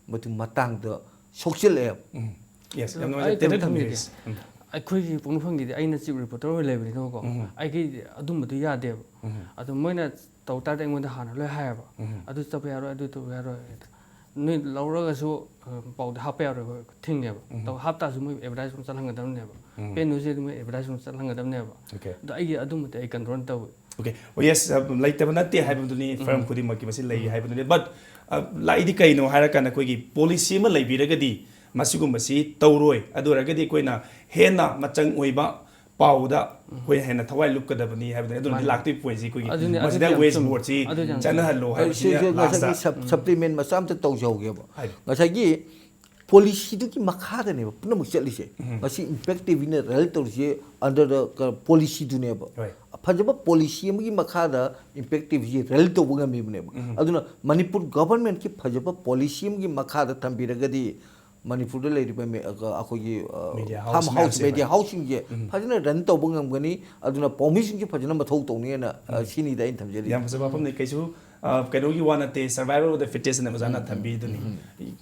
ꯃꯗꯨ ꯃꯇꯥꯡꯗ ꯁꯣꯛꯆꯤꯜꯂꯛꯑꯦꯕ꯫ ꯎꯝ꯫ ꯌꯦꯁ, ꯌꯥꯝ ꯑꯗꯣ ꯅꯨꯡꯉꯥꯏꯖꯔꯦ꯫ ꯑꯩ ꯀꯩꯅꯣꯝ ꯇꯦꯟꯇꯛ ꯊꯝꯖꯒꯦ꯫ ꯊꯝꯕꯤꯔꯁꯤ꯫ ꯎꯝ꯫ ꯑꯩꯈꯣꯏꯒꯤ ꯄꯣꯛꯅꯐꯝꯒꯤꯗꯤ ꯑꯩꯅ ꯆꯤꯐ ꯔꯤꯄꯣꯔꯇꯔ ꯑꯣꯏꯅ ꯂꯩꯕꯅꯤꯅꯀꯣ, ꯎꯝ꯫ ꯑꯩꯒꯤ ꯑꯗꯨꯝꯕꯗꯣ ꯌꯥꯗꯦꯕ꯫ ꯎꯝ꯫ ꯑꯗꯣ ꯃꯣꯏꯅ ꯇꯧ ꯇꯥꯔꯗꯤ ꯑꯩꯉꯣꯟꯗ ꯍꯥꯟꯅ ꯂꯣꯏ ꯍꯥꯏꯌꯦꯕ꯫ ꯎꯝ꯫ ꯑꯗꯨ ꯆꯠꯄ ꯌꯥꯔꯣꯏ, ꯑꯗꯨ ꯇꯧꯕ ꯌꯥꯔꯣꯏ꯫ ꯅꯣꯏ ꯂꯧꯔꯒꯁꯨ, ꯑ, ꯄꯥꯎꯗꯤ ꯍꯥꯞꯄ ꯌꯥꯔꯣꯏ, ꯊꯤꯡꯉꯦꯕ꯫ ꯎꯝ꯫ ꯇꯧ-, ꯍꯥꯞꯇꯥꯔꯁꯨ ꯃꯣꯏ ꯑꯦꯗꯚꯔꯇꯥꯏꯁ ꯑꯃ ꯆꯠꯍꯟꯒꯗꯕꯅꯦꯕ꯫ ꯎꯝ꯫ ꯄꯦꯟ ꯅ꯭ꯌꯨꯁꯁꯦ ꯑꯗꯨ ꯃꯣꯏ ꯑꯦꯗꯚꯔꯇꯥꯏꯁ ꯑꯃ ꯆꯠꯍꯟꯒꯗꯕꯅꯦꯕ꯫ Okay. ꯑꯗꯣ ꯑꯩꯒꯤ ꯑꯗꯨꯝꯕꯗꯤ ꯑꯩ ꯀꯟꯇ꯭ꯔꯣꯜ ꯇꯧꯋꯤ꯫ Okay. Oh, yes, uh, ꯂꯩꯇꯕ ꯅꯠꯇꯦ ꯍꯥꯏꯕꯗꯨꯅꯤ, ꯐꯤꯔꯝ ꯈꯨꯗꯤꯡꯃꯛꯀꯤ ꯃꯁꯤ ꯂꯩ ꯍꯥꯏꯕꯗꯨꯅꯤ꯫ But, uh, ꯂꯥꯛꯏꯗꯤ ꯀꯩꯅꯣ ꯍꯥꯏꯔꯀꯥꯟꯗ, ꯑꯩꯈꯣꯏꯒꯤ ꯄꯣꯂꯤꯁꯤ ꯑꯃ ꯂꯩꯕꯤꯔꯒꯗꯤ ꯃꯁꯤꯒꯨꯝꯕꯁꯤ ꯇꯧꯔꯣꯏ꯫ ꯑꯗꯨ ꯑꯣꯏꯔꯒꯗꯤ ꯑꯩꯈꯣꯏꯅ ꯍꯦꯟꯅ ꯃꯆꯪ ꯑꯣꯏꯕ ꯄꯥꯎꯗ ꯑꯩꯈꯣꯏꯅ ꯍꯦꯟꯅ ꯊꯋꯥꯏ ꯂꯨꯞꯀꯗꯕꯅꯤ ꯍꯥꯏꯕꯗꯨꯅꯤ꯫ ꯑꯗꯨꯅꯗꯤ ꯃꯥꯅꯤ꯫ ꯂꯥꯛꯇꯣꯏ ꯄꯣꯏꯟꯁꯤ ꯑꯩꯈꯣꯏꯒꯤ ꯑꯗꯨꯅꯤ, ꯃꯁꯤꯗ ꯑꯗꯨꯗꯤ ꯌꯥꯝ ꯋꯦꯁ ꯆꯨꯝꯃꯤ꯫ ꯕꯣꯔꯗꯁꯤ ꯑꯗꯨꯗꯤ ꯌꯥꯝ ꯆꯠꯅꯍꯜꯂꯣ ꯑꯩ ꯍꯥꯏꯕꯁꯤꯅ ꯁꯤ-, ꯁꯤ-, ꯉꯁꯥꯏꯒꯤ ꯂꯥꯁꯇ꯫ ꯁꯞ-, ꯁꯞꯄ꯭ꯂꯤꯃꯦꯟ ꯃꯆꯥ ꯑꯃꯇ ꯇꯧꯖꯍꯧꯒꯦꯕ꯫ ꯍꯥꯏꯕꯤꯌꯨ꯫ ꯉꯁꯥꯏꯒꯤ ꯄꯣꯂꯤꯁꯤꯗꯨꯒꯤ ꯃꯈꯥꯗꯅꯦꯕ ꯄꯨꯝꯅꯃꯛ ꯆꯠꯂꯤꯁꯦ꯫ ꯎꯝ꯫ ꯃꯁꯤ ꯏꯝꯄꯦꯛ ꯇꯤꯚꯤꯅ ꯔꯟ ꯇꯧꯔꯤꯁꯦ under the ꯀ-, ꯄꯣꯂꯤꯁꯤꯗꯨꯅꯦꯕ꯫ Right. ꯐꯖꯕ ꯄꯣꯂꯤꯁꯤ ꯑꯃꯒꯤ ꯃꯈꯥꯗ ꯏꯝꯄꯦꯛ ꯇꯤꯚꯤꯁꯤ ꯔꯟ ꯇꯧꯕ ꯉꯝꯃꯤꯕꯅꯦꯕ꯫ ꯎꯝ꯫ ꯑꯗꯨꯅ ꯃꯅꯤꯄꯨꯔ ꯒꯚꯔꯟꯃꯦꯟꯠꯀꯤ ꯐꯖꯕ ꯄꯣꯂꯤꯁꯤ ꯑꯃꯒꯤ ꯃꯈꯥꯗ ꯊꯝꯕꯤꯔꯒꯗꯤ ꯃꯅꯤꯄꯨꯔꯗ ꯂꯩꯔꯤꯕ ꯃꯦ-, ꯑ, ꯑꯩꯈꯣꯏꯒꯤ, ꯑ, Media ꯐꯥꯔꯝ house ꯍꯥꯎꯁ, ꯃꯌꯥꯝꯁꯦ, ꯃꯦꯗꯤꯌꯥ ꯍꯣꯏ꯫ ꯍꯥꯎꯁꯁꯤꯡꯁꯦ ꯎꯝ꯫ ꯐꯖꯅ ꯔꯟ ꯇꯧꯕ ꯉꯝꯒꯅꯤ꯫ ꯑꯗꯨꯅ ꯄꯥꯎꯃꯤꯁꯤꯡꯁꯨ ꯐꯖꯅ ꯃꯊꯧ ꯇꯧꯅꯤꯅ, ꯑ, ꯁꯤꯅꯤꯗ ꯑꯩꯅ ꯊꯝꯖꯔꯤꯁꯦ꯫ ꯌꯥꯝ ꯐꯖꯕ ꯋꯥꯐꯝꯅꯤ꯫ ꯀꯩꯁꯨ, ꯑ, ꯀꯩꯅꯣꯒꯤ ꯋꯥ ꯅꯠꯇꯦ, survival of the fittest ꯑꯅ ꯑꯣꯖꯥꯅ ꯊꯝꯕꯤꯗꯨꯅꯤ꯫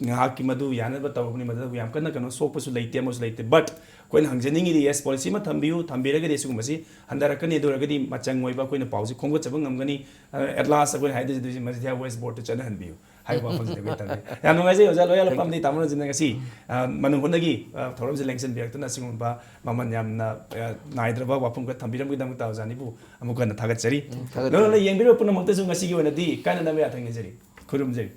ꯉꯥꯏꯍꯥꯛꯀꯤ ꯃꯗꯨ ꯌꯥꯅꯕ ꯇꯧꯔꯕꯅꯤ, ꯃꯗꯨꯗ ꯌꯥꯝ ꯀꯟꯅ ꯀꯩꯅꯣ ꯁꯣꯛꯄꯁꯨ ꯂꯩꯇꯦ, ꯑꯃꯁꯨ ꯂꯩꯇꯦ꯫ But ꯑꯩꯈꯣꯏꯅ ꯍꯪꯖꯅꯤꯡꯉꯤꯗꯤ, ꯌꯦꯁ, ꯄꯣꯂꯤꯁꯤ ꯑꯃ ꯊꯝꯕꯤꯌꯨ, ꯊꯝꯕꯤꯔꯒꯗꯤ ꯑꯁꯤꯒꯨꯝꯕꯁꯤ ꯍꯟꯊꯔꯛꯀꯅꯤ, ꯑꯗꯨ ꯑꯣꯏꯔꯒꯗꯤ ꯃꯆꯪ ꯑꯣꯏꯕ ꯑꯩꯈꯣꯏꯅ ꯄꯥꯎꯁꯤ ꯈꯣꯝꯒꯠꯆꯕ ꯉꯝꯒꯅꯤ꯫ ꯑꯦꯠ ꯂꯥꯁ ꯑꯩꯈꯣꯏꯅ ꯍꯥꯏꯗꯣꯏꯁꯤ ꯃꯁꯤꯗꯤ ꯋꯦꯁ ꯕꯣꯔꯗꯇ ꯆꯠꯅꯍꯟꯕꯤꯌꯨ ꯍꯥꯏꯕ ꯋꯥꯐꯝꯁꯤꯗ ꯑꯩꯈꯣꯏ ꯊꯝꯖꯩ꯫ ꯌꯥꯝ ꯅꯨꯡꯉꯥꯏꯖꯩ ꯑꯣꯖꯥ ꯂꯣꯌꯥ ꯂꯄꯥꯝꯗꯤ ꯇꯥꯃꯣ ꯔꯟꯖꯟꯅ ꯉꯁꯤ, ꯑ, ꯃꯅꯨꯡ ꯍꯨꯠꯅꯒꯤ, ꯑ, ꯊꯧꯔꯝꯁꯤ ꯂꯦꯡꯁꯤꯟꯕꯤꯔꯛꯇꯨꯅ ꯑꯁꯤꯒꯨꯝꯕ ꯃꯃꯜ ꯌꯥꯝꯅ, ꯑ, ꯅꯥꯏꯗ꯭ꯔꯕ ꯋꯥꯐꯝ ꯈꯔ ꯊꯝꯕꯤꯔꯝꯕꯒꯤꯗꯃꯛꯇ ꯑꯣꯖꯥꯅꯤꯕꯨ ꯑꯃꯨꯛ ꯍꯟꯅ ꯊꯥꯒꯠꯆꯔꯤ꯫ ꯎꯝ, ꯊꯥꯒꯠꯆꯔꯤ꯫ ꯂꯣꯏꯅ ꯌꯦꯡꯕꯤꯔꯤꯕ ꯄꯨꯝꯅꯃꯛꯇꯁꯨ ꯉꯁꯤꯒꯤ ꯑꯣꯏꯅꯗꯤ ꯀꯥꯏꯅꯅꯕ ꯌꯥꯊꯪ ꯅꯤꯖꯔꯤ꯫ ꯈꯨꯔꯨꯝꯖꯔꯤ꯫